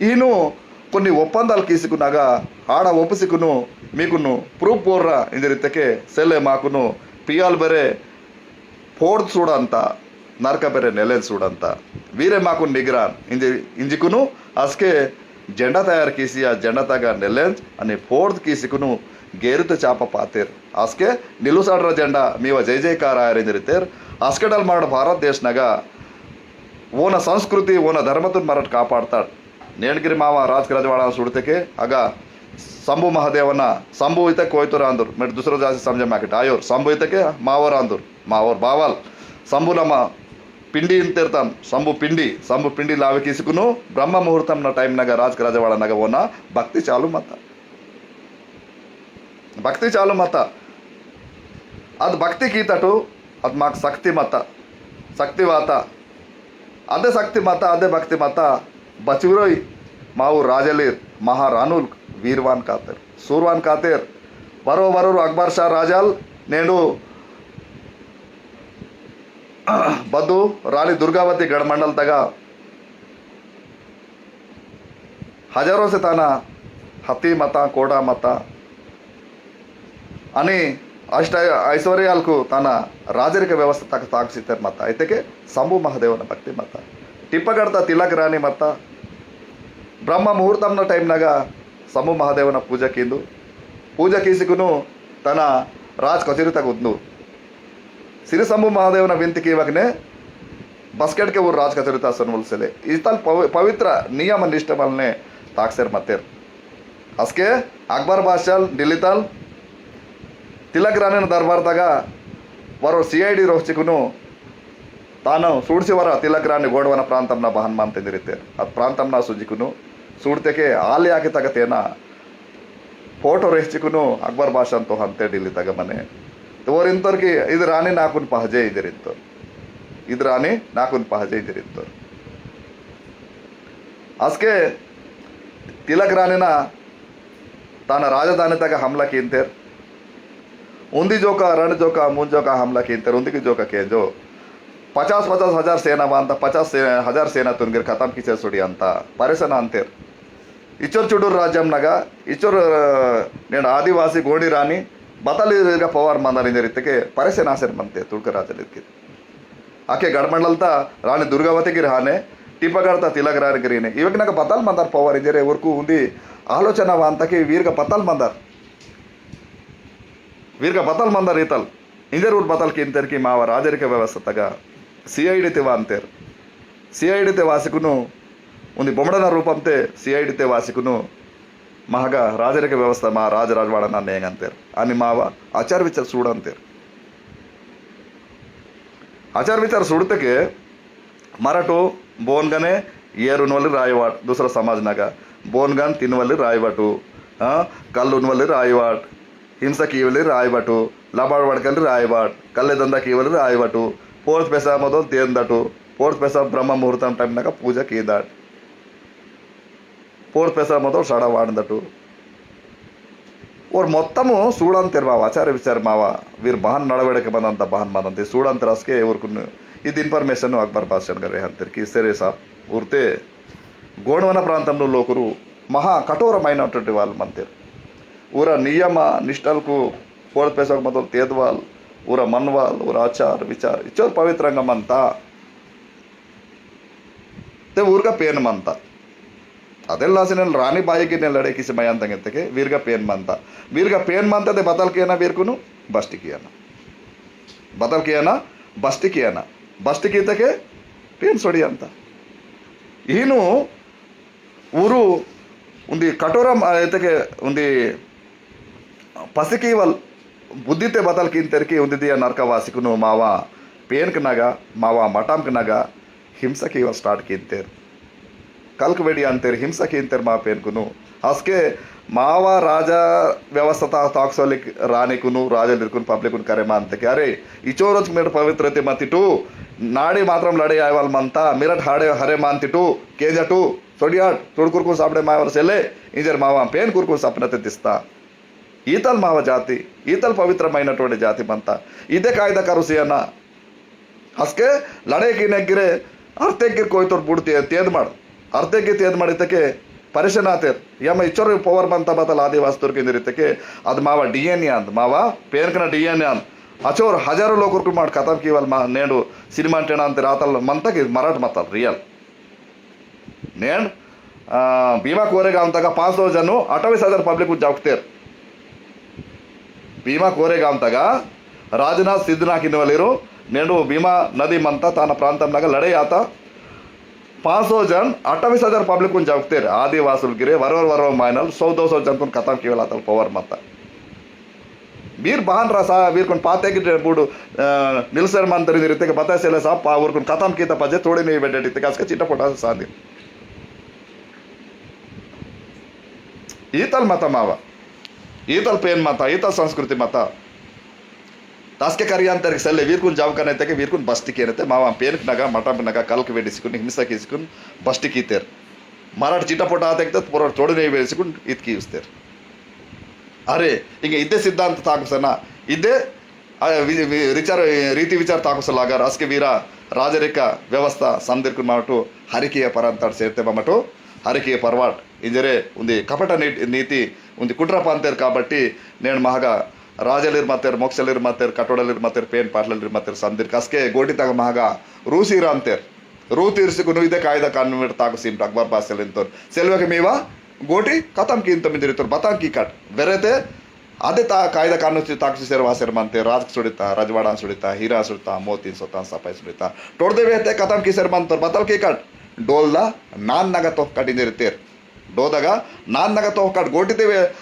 इनु कोन्नी ओप्पंदल कीसिकुनगा, आड़ा ओपसिकुनु, मीकुनु proof बोर्रा इंजरितके, सेले माकुनु, पियाल बेरे, फोर्द सूडंता, नरका बेरे नेलेन सूडंता। वीरे माकुन निगरान, इंजि-, इंजिकुनु असके जेंडा तयार कीसी, आ जेंडा तगा नेलेन, अनि फोर्द कीसिकुनु गेरुत चापा पातेर। असके निलुसाडरा जेंडा मीवा जय जयकार आयर इंजरितेर। असके डल मरड भारत देश नगा ओना संस्कृति, ओना धर्मतुन मरट कापाडताड। नेंडगिरी मावा राजक रजवाड़ा सुड़तेके अगा शंभु महादेवना, शंभु इतके कोयतुर आंदुर, मेट दूसरो जाति समझे माकिट आयोर, शंभु इतके मावोर आंदुर, मावोर बावल, शंभु लमा पिंडी इंतेरतन, शंभु पिंडी, शंभु पिंडी लावे किसकुनु, ब्रह्म मुहूर्तम न time नगा राजक रजवाड़ा नगा ओना भक्ति चालू मता। भक्ति चालू मता। अद भक्ति कीतटु, अद माक शक्ति मता, शक्ति वाता। अदे शक्ति मता, अदे भक्ति मता, बचुरोई माऊ राजलीर, महाराणुल वीरवान कातेर, सूरवान कातेर। वरो वरोर अकबर शाह राजाल, नेंडु बदु रानी दुर्गावती गढ़ मंडल तगा हजारों से ताना हती मता, कोड़ा मता, अनि अष्ट ऐश्वर्यालकु ताना राजरिक व्यवस्था तक ताक सितर मता। इतके शंभु महादेवन भक्ति मता। टिप्पगड़ता तिलक रानी मता। ब्रह्म मुहूर्तम न time नगा शंभु महादेवन पूजा कींदु। पूजा कीसिकुनु तना राज कचेरी तक उद्नु। श्री शंभु महादेवन विनती कीवकने बस्केट के वो राज कचेरी ता सनवल सेले। इतल पव-, पवित्र नियम निष्ठ मलने ताकसेर मतेर। असके अकबर बादशाह दिल्ली तल तिलक रानी दरबार तगा वरो C I D रोहचिकुनु तानो सूडसी वरा तिलक रानी गोडवना प्रांतमना बहन मानते निरितेर। अद प्रांतमना सुजिकुनु सूडतेके आले आके तगतेना फोटो रेहचिकुनु अकबर बादशाह तो हंते दिल्ली तगा मने। तो वोर इंतोर की इद रानी नाकुन पहजे इदर इंतोर। इद रानी नाकुन पहजे इदर इंतोर। असके तिलक रानीना ताना राजधानी तगा हमला कींतेर। उन्दी जोका, रंड जोका, मून जोका हमला कींतेर, उन्दी की जोका केंजो। पचास पचास हजार सेना वांता, पचास से-, हजार सेना तुनगिर खतम कीसे सुड़ी अंता। परेशान अंतेर। इचोर चुडूर राज्यम नगा, इचोर, अ, नेंड आदिवासी गोंडी रानी, बतल इरगा पवार मंदल इंजर इतके परेशान आसेर मंते तुड़क राजल इतके। अके गडमंडलता रानी दुर्गावती गिर हाने, टिपगड़ता तिलक रानी गिर हीने। इवेक नगा बतल मंदर power इंजेरे उरकु उंदी आलोचना वांता कि वीरगा बतल मंदर। वीरगा बतल मंदर इतल। इंजेर उर बतल किंतेर कि मावा राजरिक व्यवस्था तगा C I D ते वांतेर। C I D ते वासिकुनु उंदी बोमड़ना रूपम ते C I D ते वासिकुनु महगा राजरिक व्यवस्था मा राज राजवाड़ा ना नेंगंतेर। अनि मावा आचार विचार सूडंतेर। आचार विचार सुड़तके मरटो बोनगने एर उनवली रायवाट, दूसरा समाज नगा बोनगन तिनवली रायवाटु, हाँ, कल उनवली रायवाट, हिंसा कीवली रायवाटु, लबाड़ वड़कली रायवाट, कल्ले धंधा कीवली रायवाटु, पोर्त पैसा मदोल तेंदटु, पोर्त पैसा ब्रह्म मुहूर्तम टाइम नगा पूजा कीदाट। पोर्त पैसा मदोल साड़ा वाड़ंदटु। ओर मोत्तमु सूड़ंतेर मावा, आचार विचार मावा, वीर बहन नड़वड़के मंदंत बहन मंदंत सूड़ंतेर असके ओरकुन इद information अकबर बादशाह गरे हंतेर कि सेरे साहब उरते गोंडवना प्रांतंलो लोकुरु महा कठोरमैनटुवंटि वाळ्ळु मंतेर। उरा नियम निष्ठलकु पोर्त पैसा मदोल तेदवाल, उरा मनवाल, उरा आचार विचार इचोर पवित्रंगा मंता। ते ऊरगा पेन मंता। अदेल लासिनेल रानी बाईगिनेल लड़े किसी मयांतंग इत्तके वीरगा पेन मंता। वीरगा पेन मंता ते बतल कियाना वीरकुनु बस्ती कियाना। बतल कियाना, बस्ती कियाना। बस्ती कीतके पेन सोड़ियंता। इनु ऊरु उंदी कठोरम, आ, इत्तके उंदी पसिकीवल बुद्धिते बतल किंतेर कि उंदी दिया नरकवासिकुनु मावा पेनक नगा, मावा मठामक नगा हिंसा कीवल start किंतेर। कलक वेड़ी अंतेर, हिंसा किंतेर मा पेनकुनु। असके मावा राजा व्यवस्था ता-, ताकसोलिक रानीकुनु, राजलिरकुनु, publicकुनु करे मानते कि अरे, इचोरच मेड़ पवित्रते मतिटु, नाड़ी मात्रम लड़े आयवाल मंता, मिरट हाड़े हरे मानतिटु, केंजटु, सोडियाट, तुड़कुरकुन सापड़े मायवाल सेले, इंजर मावा पेनकुरकुन सपनते दिस्ता। ईतल माव जाति, ईतल पवित्रमैनटुवंटि जाति मंता। इदे कायदा करुसियना। असके लड़े कीनेगिरे अर्तेगिर कोयतोर बुड़ते तेदमड़। अर्तेगिर तेदमड़ इतके परेशान आतेर। यम इचोर power मंता बतल आदिवासतुर किंदिर इतके अद मावा D N A अंद, मावा पेनकना D N A अंद। अचोर हजारों लोकुरकुन माट खतम कीवल मा नेंडु सिनेमा टेना अंतेर आतल मंता कि मराठ मतल real। नेन, आ, भीमा कोरेगांव तगा पाँच सौ जन अट्ठाईस हजार public उन जावकतेर। भीमा कोरेगांव तगा राजनाथ सिद्धनाथ इनवलेरु नेंडु भीमा नदी मंता ताना प्रांतम नगा लड़ाई आता। पाँच सौ जन अट्ठाईस हजार public उन जावकतेर। आदिवासुल गिरे वरोर वरोर मायनल सौ दो सौ जन कुन खतम कीवल आतल power मंता। वीर बहान रसा, वीर कुन पाते की बुडु, अ, निलसर मंतरी रीते के बतासेले साहब, पा ऊर कुन खतम कीता पजे, थोड़े नहीं बेटे टीते, कास के चिट्टा पोटा से सांदी। ईतल मता मावा, ईतल पेन मता, ईतल संस्कृति मता। तासके करियान तेरे सेले वीर कुन जाव करने ते के वीर कुन बस्ती के रहते, मावा पेन नगा, मटा नगा, कल के वेडी सिकुन, हिंसा की सिकुन, बस्ती की तेर। मराठ चिट्टा पोटा आते के तो पूरा थोड़े नहीं बेसिकुन, इत की उस्तेर। अरे, इंगे इदे सिद्धांत ताकुसना, इदे, आ, वि-, वि-, रिचार, रीति विचार ताकुसलागर, असके वीरा, राजरिक व्यवस्था, समदिरकुन माटु, हरिकिय परांताड़ सेर्ते बमटु, हरिकिय परवाट, इंजरे उंदी कपट नी-, नीति, उंदी कुट्र पांतेर काबट्टी, नेन महगा राजलिर मतेर, मोक्सलिर मतेर, कटोड़लिर मतेर, पेन पाटलिर मतेर, समदिर कसके गोटी तग महगा रूसी रांतेर। रू तीर्सिकुनु इदे कायदा कानून मेट ताकु सीम अकबर बादशाह लेंतोर। सेल्वे के मीवा गोटी खतम कींतोम इंदिरितोर बतां की कट। वेरेते अदे ता कायदा कानून सी ताकु सी सेर वासेर मानते राज सुड़िता, रजवाड़ा सुड़िता, हीरा सुड़िता, मोती सुड़िता, सपाई सुड़िता। टोड़ दे वेते खतम की सेर मानतोर बतल की कट। डोलदा नान नगा तोह कट इंदिरितेर। डोदगा नान नगा तोह कट गोटी ते वे, अ,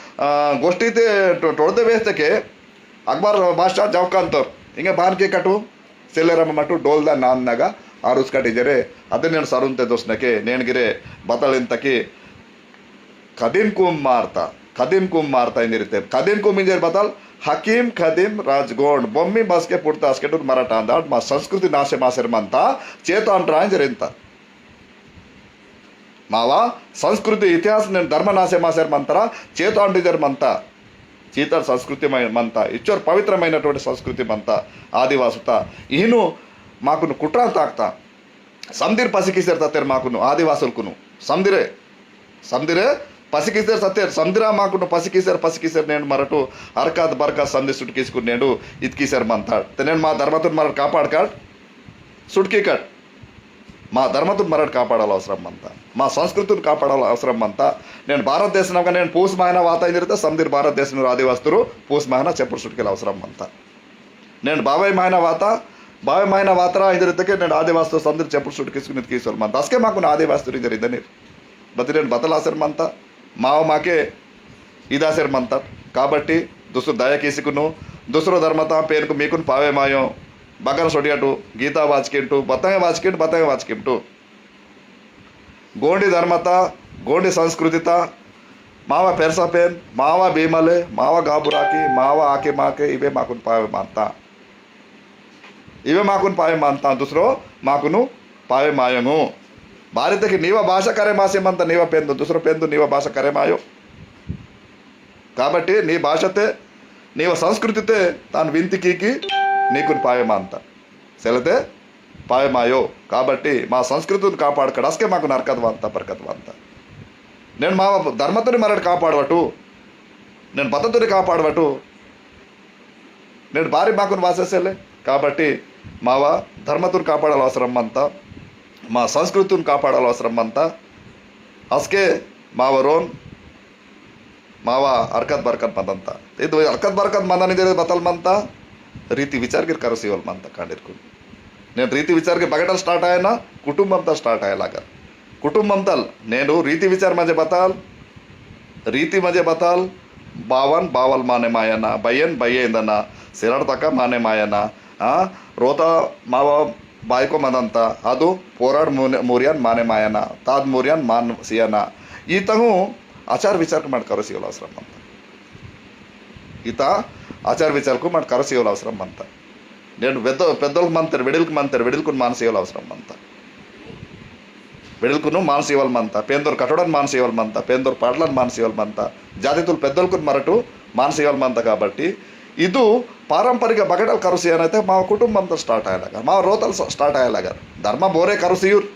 गोष्टी ते टो-, टोड़ दे वेते के अकबर बादशाह जवकांतोर। इंगे बान की कटू सेलेरम मटु डोलदा नान नगा आरुस कट इंजरे, अदे नेन सरुन्ते दोसनके, नेन गिरे बतल इंतकी, खदिम कुम मारता, खदिम कुम मारता इंदिरिते, खदिम कुम इंजर बतल, हकीम खदिम राजगोंड, बोम्मी बसके पुड़ता अस्केटुर मराठा अंदाट, मा संस्कृति नाशे मासेर मंता, चेतो अंटरा इंजर इंता। मावा संस्कृति इतिहास ने धर्म नासे मासेर मंतरा, चेतो अंडिजर मंता। चीतर संस्कृति मै-, मंता। इच्चोर पवित्रमैनटुवंटि संस्कृति मंता। आदिवासुता। इहिनु माकुनु कुट्रा ताकता। समदिर पसिकिसेर ततेर माकुनु, आदिवासुलकुनु। समदिरे। समदिरे पसिकिसेर ततेर। समदिरा माकुनु पसिकिसेर, पसिकिसेर नेंडु मरटु। अरकात बरकात समदिर सुटकिसकुनु नेंडु इतकिसेर मंता। ते नेंडु मा धर्मतुन मरटु कापाड़ काट। सुटकी कट। मा धर्मतुन मरट कापाडाल अवसरम मंता, मा संस्कृतिन कापाडाल अवसरम मंता। नेन भारत देश नगा नेन पूस महीना वाता इंदिरते समदिर भारत देश नूर आदिवासतुरु पूस महीना चेपुर सुटकेल अवसरम मंता। नेन बावे महीना वाता, बावे महीना वातरा इंदिरते के नेन आदिवासतुर समदिर चेपुर सुटकेसुन इतकीसोल मंता। असके माकुन आदिवासतुर इंदिर इंदनीर। बतिरेन बतलासेर मंता, माव माके इदासेर मंता। काबट्टी दुसरो दया कीसिकुनु, दुसरो धर्मता पेनकु मीकुन पावे मायो, बगन सोडियाटु, गीता वाचकिंटु, बतंगे वाचकिंटु, बतंगे वाचकिंटु। गोंडी धर्मता, गोंडी संस्कृतिता, मावा पेरसा पेन, मावा भीमले, मावा गाबुराकी, मावा आके माके, इवे माकुन पावे मंता। इवे माकुन पावे मानता, दुसरो माकुनु पावे मायंगु। बारी तकी नीवा भाषा करे मासे मंता, नीवा पेंदु, दुसरो पेंदु, नीवा भाषा करे मायो। काबट्टी नी भाषाते, नीवा संस्कृतिते तान विनती कीकी नीकुन पावे मानता। सेलते पावे मायो। काबट्टी मा संस्कृतिन कापाडकड असके माकुन हरकत वांता, बरकत वांता। नेन मा धर्मतुन मरट कापाडवटु, नेन बततुन कापाडवटु, नेंड बारी माकुन वासेसेले। काबट्टी मावा धर्मतुन कापाडाल अवसरम मंता, मा संस्कृतितुन कापाडाल अवसरम मंता। असके मावा रोन मावा हरकत बरकत मंदंता। इद हरकत बरकत मंदन इंजेर बतल मंता, रीति विचार गिर करुसीवल मंता कांडिरकुन। नेंड रीति विचार गिर बगटल start आयना, कुटुंबम तल start आयलागर। कुटुंबम तल, नेंड रीति विचार मंजे बतल, रीति मंजे बतल, बावन बावल माने मायना, बयन बये इंदना, सिरड़ तका माने मायना, आ, रोता मावा बायको मदंता, अदु पोराड मुन-, मुरियन माने मायना, ताद मुरियन मान सियना। ईतंगु आचार विचार को मट करो सीवल अवसरम मंता। ईता आचार विचार को मट करो सीवल अवसरम मंता। नेंड वेद्दो-, पेद्दोल मंतेर, वेडिल्क मंतेर, वेडिल्कुन मान सीवल अवसरम मंता। वेडिल्कुनु मान सीवल मंता, पेंदोर कटोड़न मान सीवल मंता, पेंदोर पाडलन मान सीवल मंता, जातितुल पेद्दोलकुन मरटु मान सीवल मंता। काबट्टी इदु पारंपरिक बगटल करुसी अनैते मा कुटुंबम तल start आयलागर, मा रोतल स-, start आयलागर। धर्म बोरे करुसीयुर,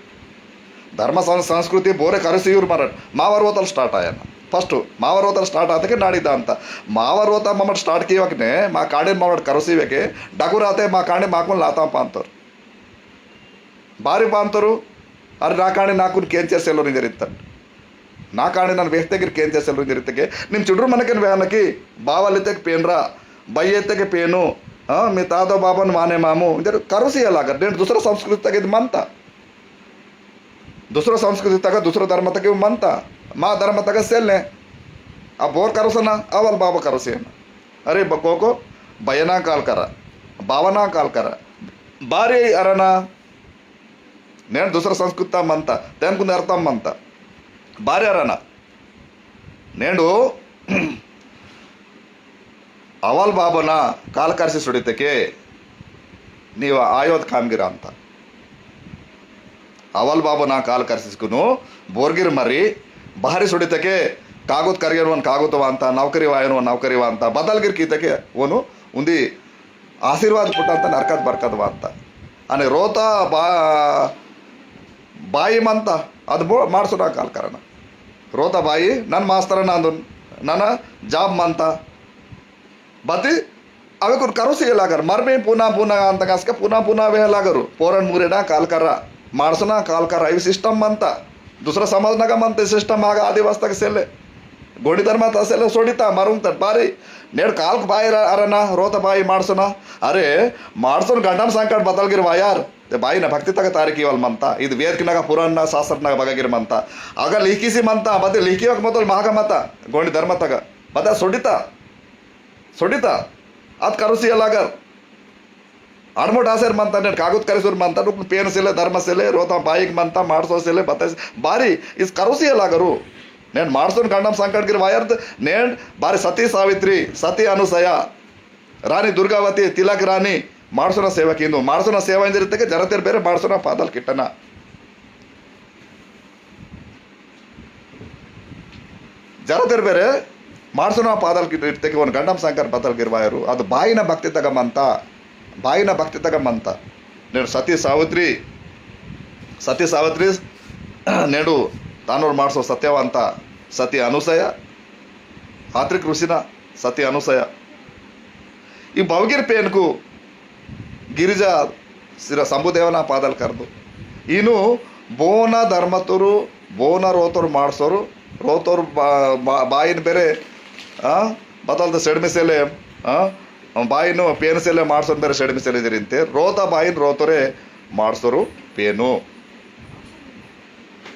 धर्म सं-, संस्कृति बोरे करुसीयुर मरट, मावा रोतल start आयना। First मावा रोतल start आतेके नाड़ी दांता। मावा रोता ममट start कीवकने, मा कांडेन ममट करुसीवेके, डगुराते मा कांडे माकुन लाता पांतोर। बारी बांतोरु, अरे ना कांडे नाकुन केंचेर सेलोर इंजेर इत्तट। ना कांडे नन वेहतेगिर केंचेर सेलोर इंजेर इत्तेके, निम चुडुर मनकेन वेहनकी, बावल इत्तेके पेनरा, बये इत्तेके पेनु, हाँ, मी तादो बाबन माने मामु, इंजेर करुसीयलागर, नेंड दुसरा संस्कृति तगा इद मंता। दुसरा संस्कृति तगा, दुसरा धर्म तगा इव मंता। मा धर्म तगा सेल्ले। आ बोर करुसना, अवल बाबा करुसीयना। अरे बकोको, बयना काल करा, बावना काल करा, बारी अरना, नेंड दुसरा संस्कृति मंता, तेनकुन अर्थम मंता। बारी अरना। नेंडु अवल बाबना काल करसी सुडितके नीवा आयोद कामगिर अंता। अवल बाबना काल करसीसकुनु बोरगिर मरी बारी सुडितके कागुत करियन वन कागुत वांता, नौकरी वायन वन नौकरी वांता, बदलगिर कीतके वनु उंदी आशीर्वाद पुट्टंता नरकत बरकत वांता। अने रोता बा-, बाई मंता, अद बो-, मार्सुना काल करना। रोता बाई, नन मास्तर नांदुन, नन job मंता। बती, अवे कुन करो से लागर, मर में पुना पुना अंत कासका पुना पुना वे लागरु। पोरन मुरेडा काल करा, मार्सुना काल करा, इव system मंता। दूसरा समाज नगा मंता system आगा आदिवास तक सेले। गोंडी धर्म ता सेले सोडिता, मरुंग तट बारी। नेड काल बाई रा-, अरे ना, रोता बाई मार्सुना। अरे, मार्सुन गंडम संकट बतल गिर वायर। ते बाई ना भक्ति तक तारीख इवल मंता। इद वेद की नगा पुराण ना शास्त्र नगा बगा गिर मंता। अगर लिखी सी मंता, बदे लिखी वक मतल महागा मता, गोंडी धर्म तक। बता सोडिता। सोडिता। अत करुसी अलागर। आडमोट आसेर मंता, नेट कागुत करिसुर मंता, नुक पेन सेले, धर्म सेले, रोता बाईक मंता, मार्सो सेले, बता बारी, इस करुसी अलागरु। नेन मार्सोन गंडम संकट गिर वायर, नेन बारी सती सावित्री, सती अनुसया, रानी दुर्गावती, तिलक रानी, मार्सोना सेवा किंदु। मार्सोना सेवा इंजर इत्तेके जरतेर बेरे मार्सोना पादल किट्टना। जरतेर बेरे मार्सोना पादल किट्टना इत्तेके वन गंडम संकर बतल गिरवायरु। अद बाईना भक्ति तग मंता, बाईना भक्ति तग मंता। नेडु सती सावित्री, सती सावित्री नेडु तानोर मार्सो सत्यवंता, सती अनुसया, आत्रिक ऋषिना सती अनुसया। ई बवगिर पेनकु गिरिजा सिरा संबुदेवना पादल करदु। इनु बोना धर्मतुरु, बोना रोतुरु मार्सोरु, रोतुरु बा-, बा-, बाइन बेरे, आ, बतल तो सेडमिसेले, आ, बाइनु पेन सेले मार्सोन बेरे सेडमिसेले जरिंते, रोता बाइन रोतुरे मार्सोरु पेनु।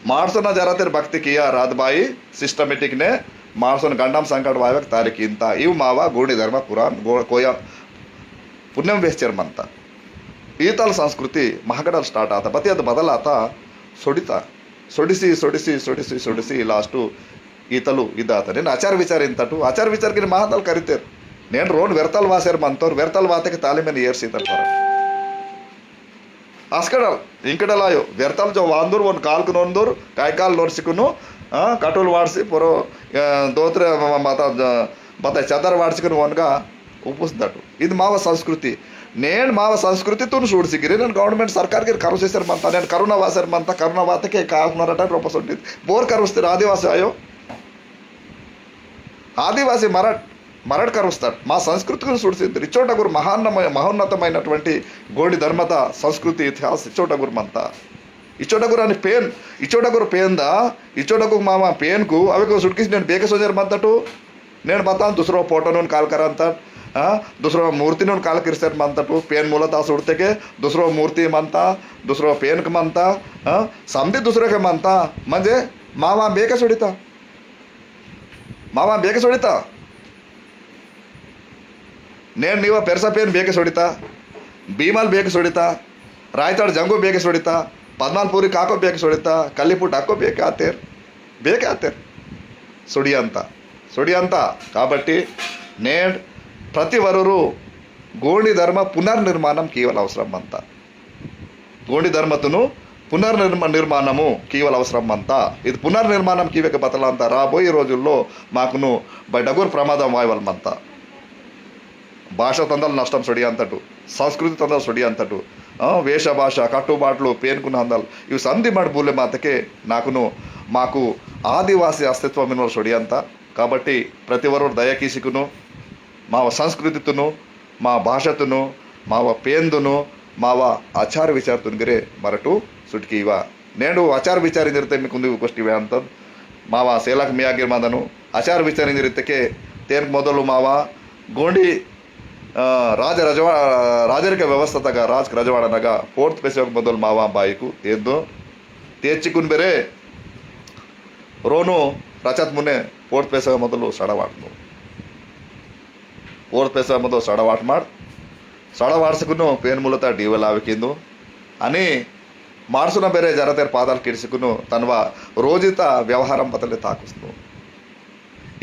मार्सोना जरातेर भक्ति किया रात बाई systematic ने मार्सोन गंडम संकट वायवक तारीख इंता। इव मावा गोंडी धर्म पुराण गो-, कोया पुण्यम वेस्चर मंता। ईतल संस्कृति महगडल start आता, बति अद बदल आता, सोडिता। सोडिसी, सोडिसी, सोडिसी, सोडिसी, last ईतलु इदाता। नेन आचार विचार इंतटु, आचार विचार किन महातल करितेर। नेन रोन वेरतल वासेर मंतोर, वेरतल वातेके तालिमेन येर सीतल पर। अस्कड़ल, इंकड़ल आयो, वेरतल जो वांदुर वन कालकुन ओंदुर, कायकाल नोरसिकुनु, आ, कटुल वाड़सी, पोरो, आ, दोतरे म-, म-, बता, ज-, बता चदर वाड़सिकुनु वनगा उपुस दटु। इद माव संस्कृति। नेन माव संस्कृति तुन सूड़सिगिरे, नेन government सरकार के करुसेसर मंता, नेन करुणा वासर मंता, करुणा वातके काकुनरटा रोपसोंडित। बोर करुस्तिर आदिवासी आयो। आदिवासी मरट, मरट करुस्तर। मा संस्कृति कुन सूड़सिंदर। इचोटा गुर महान्नमय-, महोन्नतमैनटुवंटि गोंडी धर्मता संस्कृति इतिहास इचोटा गुर मंता। इचोटा गुर अनि पेन, इचोटा गुर पेनदा, इचोटा गुर मामा पेनकु, अवेकु सुटकिस नेन बेके सोंजर मंतटु। नेन बतान दूसरो फोटो नुन काल करंतट, आ, दूसरो मूर्ति नुन काल किरसेर मंतटु। पेन मूलता सूड़तेके, दूसरो मूर्ति मंता, दूसरो पेनक मंता, आ, समदी दूसरो के मंता, मंजे मामा बेके सोड़िता। मामा बेके सोड़िता। नेन नीवा पेरसा पेन बेके सोड़िता। भीमाल बेके सोड़िता। रायताड़ जंगो बेके सोड़िता। पद्मालपुरी काको बेके सोड़िता। कल्लिपुट अक्को बेके आतेर। बेके आतेर। सोड़ियंता। सोड़ियंता। काबट्टी नेन प्रति वरुरु गोंडी धर्म पुनर्निर्माणम कीवल अवसरम मंता। गोंडी धर्मतुनु पुनर्निर्म-, निर्माणमु कीवल अवसरम मंता। इद पुनर्निर्माणम कीवेक बतलांता राबोये रोजुल्लो माकुनु बडगुर प्रमादम वायवल मंता। भाषा तंदल नष्टम सोडियंतटु, संस्कृति तंदल सोडियंतटु, आ, वेश भाषा, कट्टुबाटुलु, पेनकुन हंदल, इव संधि मड बूले मातके नाकुनु माकु आदिवासी अस्तित्व मिनवल सोडियंता। काबट्टी प्रति वरोर दया कीसिकुनु, माव संस्कृतितुनु, मा भाषातुनु, माव पेंदुनु, माव आचार विचारतुन गिरे मरटु सुटकीवा। नेंडु आचार विचार इंदिरते मी कुंदी गोष्टी वेहंतद। माव सेलक मियागिर मंदनु आचार विचार इंदिरतेके तेन मोदलु माव गोंडी, अ, राज रजवा-, राजरिक व्यवस्था तगा, राजक रजवाड़ा नगा fourth पेसोक मोदलु माव बाईकु तेंदु तेचिकुन बेरे रोनु रचत मुने fourth पेसोक मोदलु सड़वाटनु। Fourth पेसोक मोदलु सड़वाट माड़। सड़वाट सिकुनु पेन मूलता डीवल आवे किंदु। अनि मार्सुन बेरे जरतेर पादल किड़सिकुनु तनवा रोजिता व्यवहारम बतले ताकुसनु।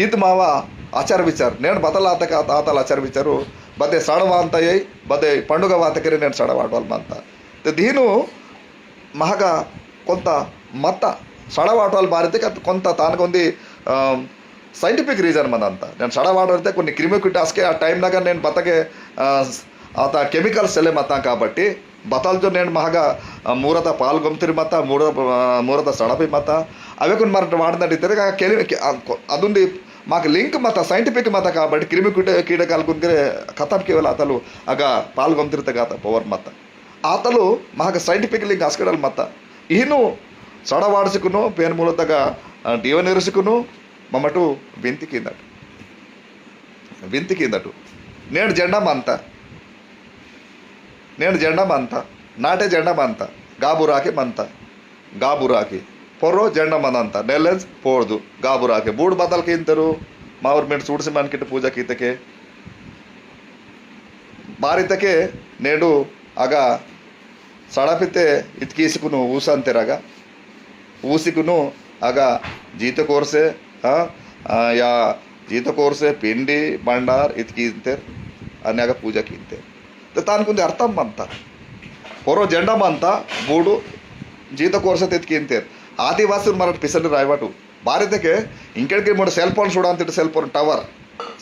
इद मावा आचार विचार। नेन बतल आतक आत-, आतल आचार विचारु बदे सड़वांता ये, बदे पंडुग वातकरे नेन सड़वाटवाल मंता। ते दीनु महगा कोंता मत्ता सड़वाटवाल बारिते का कोंता तानक उंदी, अ, scientific reason मंदंता। नेन सड़वाटवाल ते कोन्नि क्रिमि कीटक अस्के आ time नगा नेन बतके, अ, आता chemical सेले मत्ता काबट्टी बतल जो नेन महगा, अ, मूरता पाल गोमतिरी मत्ता, मूर-, अ, मूरता सड़पी मत्ता, अवेकुन मरट वाड़ना डितेरे का केलि-, के-, अ, को-, अदुंदी माक link मत्ता, scientific मत्ता काबट्टी क्रिमि कीट-, कीटकाल कुन करे खतम केवल आतलु अगा पाल गोमतिरी तगा आता power मत्ता। आतलु महगा scientific link अस्कड़ल मत्ता। इहिनु सड़वाड़सिकुनु, पेन मूलतगा, अ, डीवन इरसिकुनु, ममटु विनती किंदट। विनती किंदटु। नेंड जेंडा मंता। नेंड जेंडा मंता। नाटे जेंडा मंता। गाबुराके मंता। गाबुराके। पोर्रो जेंडा मंदंता। नेलेंज पोर्दु। गाबुराके। बूड बदल किंतरु। मावर मेंड सूडसी मन किट पूजा कीतके। बारितके नेंडु अगा सड़पिते इतकीसिकुनु ऊसंतेरगा। ऊसिकुनु अगा जीत कोरसे, हाँ, आ, या जीत कोरसे पिंडी भंडार इतकींतेर, अनि अगा पूजा कींतेर। ते तानकुंदे अर्थम मंता। पोरो जेंडा मंता, बूडु जीत कोरसे ते इतकींतेर। आदिवासी मरट पिसंडी रायवाटु। बारितके इंकेड़के मोड़ cell phone सूड़ांतिट cell phone tower।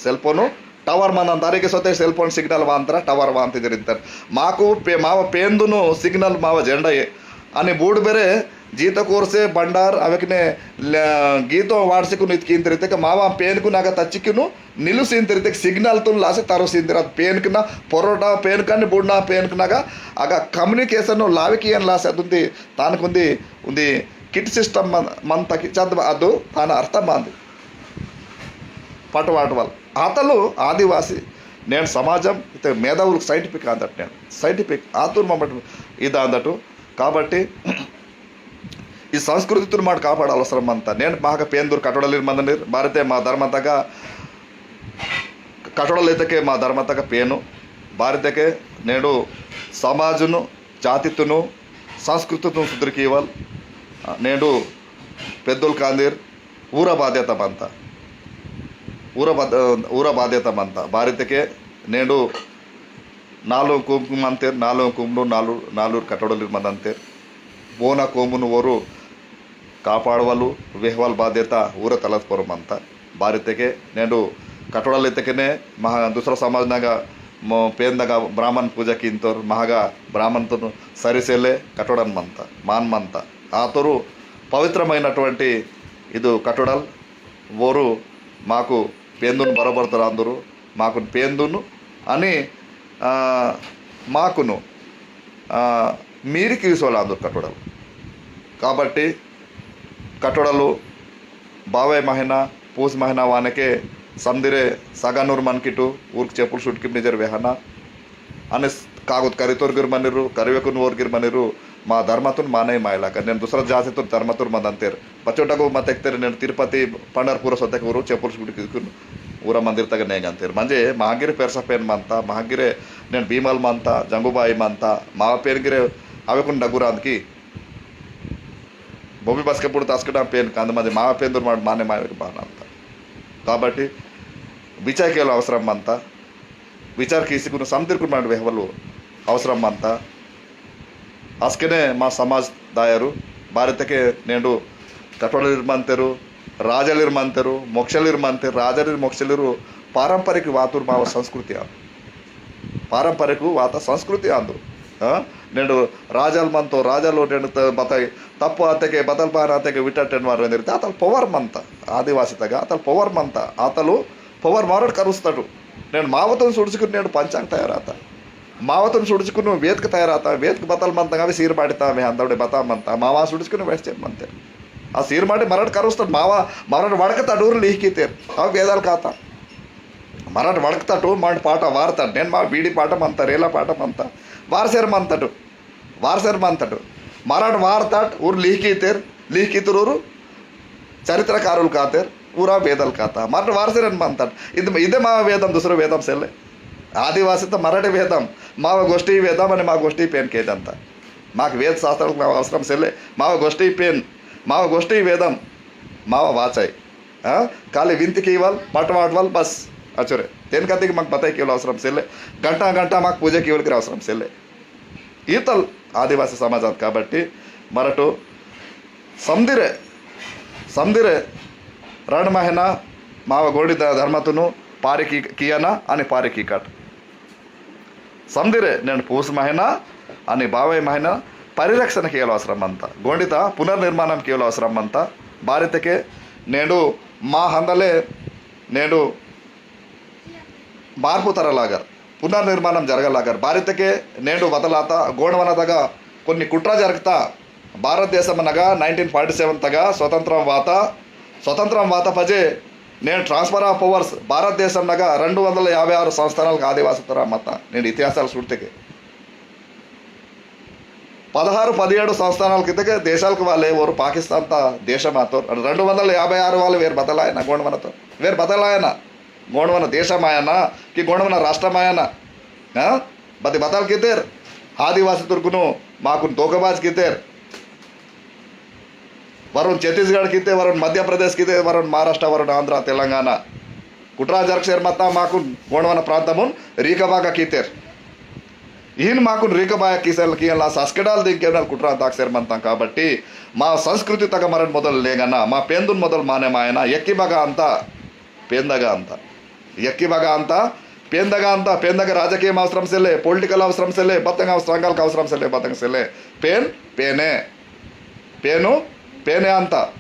Cell phone tower मंदंता, तारीके सोते cell phone signal वांतरा, tower वांति जरिंतर। माकु पे-, माव पेंदुनु signal माव जेंडा ये। अनि बूड बेरे जीत कोरसे बंडार अवेकने ल-, गीतो वार्षिकुन इतकिन तरिते के मावा पेनकुन अगा तच्चिकुनु निलुसिन तरिते के signal तुन लासे तरुसिन तरिते पेनकुना परोटा पेनकन बुड़ना पेनकुनगा अगा communication लाविकियन लासे अदुंदी तानकुंदी उंदी kit system मन, मन तकी चद अदु तान अर्थ मांदी। पटवाट वाल आतलु आदिवासी नेन समाजम इते मेधावुलकु scientific आंदट नेन scientific आतुर ममट इद आंदट। काबट्टी ई संस्कृतितुन माट कापाड अवसरम मंता। नेन माहक पेंदुर कटोडलिर मंदनिर, बारिते मा धर्मतगा कटोडल इतके मा धर्मतगा पेनु, बारितके नेडु समाजुनु, जातितुनु, संस्कृतितुनु सुधरी कीवल, नेडु पेद्दुल कांदिर, ऊरा बाध्यता मंता, ऊरा बाध-, ऊरा बाध्यता मंता, बारितके नेडु नालुंग कोमु मंतेर, नालुंग कोमुनु नालु-, नालुर कटोडलिर मंदंतेर। बोना कोमुनु ओरु कापाडवलु, वेहवल बाध्यता ऊर तलत पोर मंता। बारितके नेडु कटोडल इतकेने महा दूसरा समाजनगा म-, पेंदगा ब्राह्मण पूजा किंतोर, महागा ब्राह्मणतुनु सरिसेले कटोडन मंता, मान मंता। आतोरु पवित्रमैनटुवंटि इदु कटोडल ओरु माकु पेंदुनु बरोबर तरांदुरु, माकुनु पेंदुनु अनि, आ, माकुनु, आ, मीरिकि विसोलांदुरु कटोडल। काबट्टी कटोडलु बावै महीना, पूस महीना वानके समदिरे सगानूर मनकिटु ऊर्क चेपुल सुटकिम निजर वेहना। अने कागुत करितोर गिर मनिरु, करिवेकुन ओर गिर मनिरु, मा धर्मतुन माने मायला। नेन दूसरा जातितुन धर्मतुन मंदंतेर। बच्चोटगु मत एकतेर नेन तिरुपति, पंढरपुर सोतेक ऊरु चेपुल सुटकिकुन ऊरा मंदिर तग नेंगंतेर। मंजे महागिरे पेरसा पेन मंता, महागिरे नेन भीमल मंता, जंगुबाई मंता, मा पेन गिरे अवेकुन डगुरांदकी। बोबी बसके पुड़ता अस्कटा पेन कांद मंजे मा पेन दुर्माड माने मायक बाना अंता। काबट्टी विचार केला अवसरम मंता। विचार कीसिकुन समदिरकुन मांड वेहवलु अवसरम मंता। अस्कने मा समाज दायरु बारितके नेंडु कटोडलिर मंतेरु, राजलिर मंतेरु, मोक्षलिर मंतेरु, राजलिर मोक्षलिरु पारंपरिक वातुर माव संस्कृति आंदु। पारंपरिक वाता संस्कृति आंदु। आ? नेंडु राजल मंतो, राजल नेंडु त-, बताई तप्पु आतेके, बतल पान आतेके विटटेन वार वेंदिर। आतल power मंता, आदिवासी तगा आतल power मंता, आतलु power मारट करुस्तटु। नेंडु मावतन सुड़सुकुन नेंडु पंचांग तयार आता। मावतन सुड़सुकुन वेदक तयार आता, वेदक बतल मंतंग अवे सीर माडिता, वे अंदवडे बता मंता, मावा सुड़सुकुन वेस्टेन मंते। आ सीर माडि मरट करुस्तट मावा, मरट वड़कता डूर लीह कीतेर। अव वेदल काता। मरट वड़कता टू, मरट पाटा वारता, नेन मा बीड़ी पाटा मंता, रेला पाटा मंता, वारसेर मंता टू। वारसेर मंतट। मराठ वारतट उर लिहिकीतेर, लिहिकीतुर उर चरित्रकारुल कातेर, उरा वेदल काता। मराठ वारसेरन मंतट। इद, इदे मा वेदम, दूसरो वेदम सेले। आदिवासी तो मराठी वेदम, माव गोष्ठी वेदम अनि मा गोष्ठी पेन केदंता। माक वेद शास्त्र माव अवसरम सेले, माव गोष्ठी पेन, माव गोष्ठी वेदम, माव वाचाई। हाँ? काले विनती कीवल, पटवाटवल बस। अचुरे। तेन कतिक माक बताई कीवल अवसरम सेले। घंटा घंटा माक पूजा कीवल की अवसरम सेले। ईतल आदिवासी समाजात काबट्टी मरटु समदिरे, समदिरे रंड महीना माव गोंडी ध-, धर्मतुनु पारी की-, कियाना अनि पारी कीकट। समदिरे नेंड पूस महीना अनि बावै महीना परिरक्षण कियलो अवसरम मंता। गोंडीता पुनर्निर्माणम कियलो अवसरम मंता। बारितके नेंडु मा हंदले नेंडु मार्पु तरलागर, पुनर्निर्माणम जरगलागर। बारितके नेंडु बदलाता गोंडवनदगा कोन्नि कुट्रा जरगता। भारत देशमनगा nineteen forty seven तगा स्वतंत्रम वाता, स्वतंत्रम वाता पजे NAND transfer of powers Bharat देशमनगा रेंडु वंदल याभै आरु संस्थानालकु आदिवासी तरा मत्ता। नेंड इतिहासालु सूड़तेके पदहारु पदिहेडु संस्थानालकु इतके देशालकु वाले ओरु पाकिस्तान ता देशम आतोर। रेंडु वंदल याभै आरु वाले वेर बदलायना गोंडवनतो। वेर बदलायना। गोंडवन देशम आयना कि गोंडवन राष्ट्रम आयना? हाँ? बदे बदल कितेर? आदिवासी तुर्कुनु माकुन धोखेबाज कितेर? वरुण छत्तीसगढ़ किते, वरुण मध्य प्रदेश किते, वरुण महाराष्ट्र, वरुण आंध्र, तेलंगाना। कुट्रा जरगसेर मत्ता माकुन गोंडवन प्रांतमुन रीकबागा कितेर। इहिन माकुन रीकबाया किसेल कियला सस्केडाल दिंकेवनल कुट्रा दागसेर मंता काबट्टी मा संस्कृति तगा मरन मोदल लेंगना, मा पेंदुन मोदल माने मायना, यक्की बगा अंता, पेंदगा अंता। यक्की बगा अंता, पेंदगा अंता, पेंदगा राजकीय अवसरम सेले, political अवसरम सेले, बतंग अवसरम, संघालक अवसरम सेले, बतंग सेले, पेन, पेने। पेनु पेने अंता।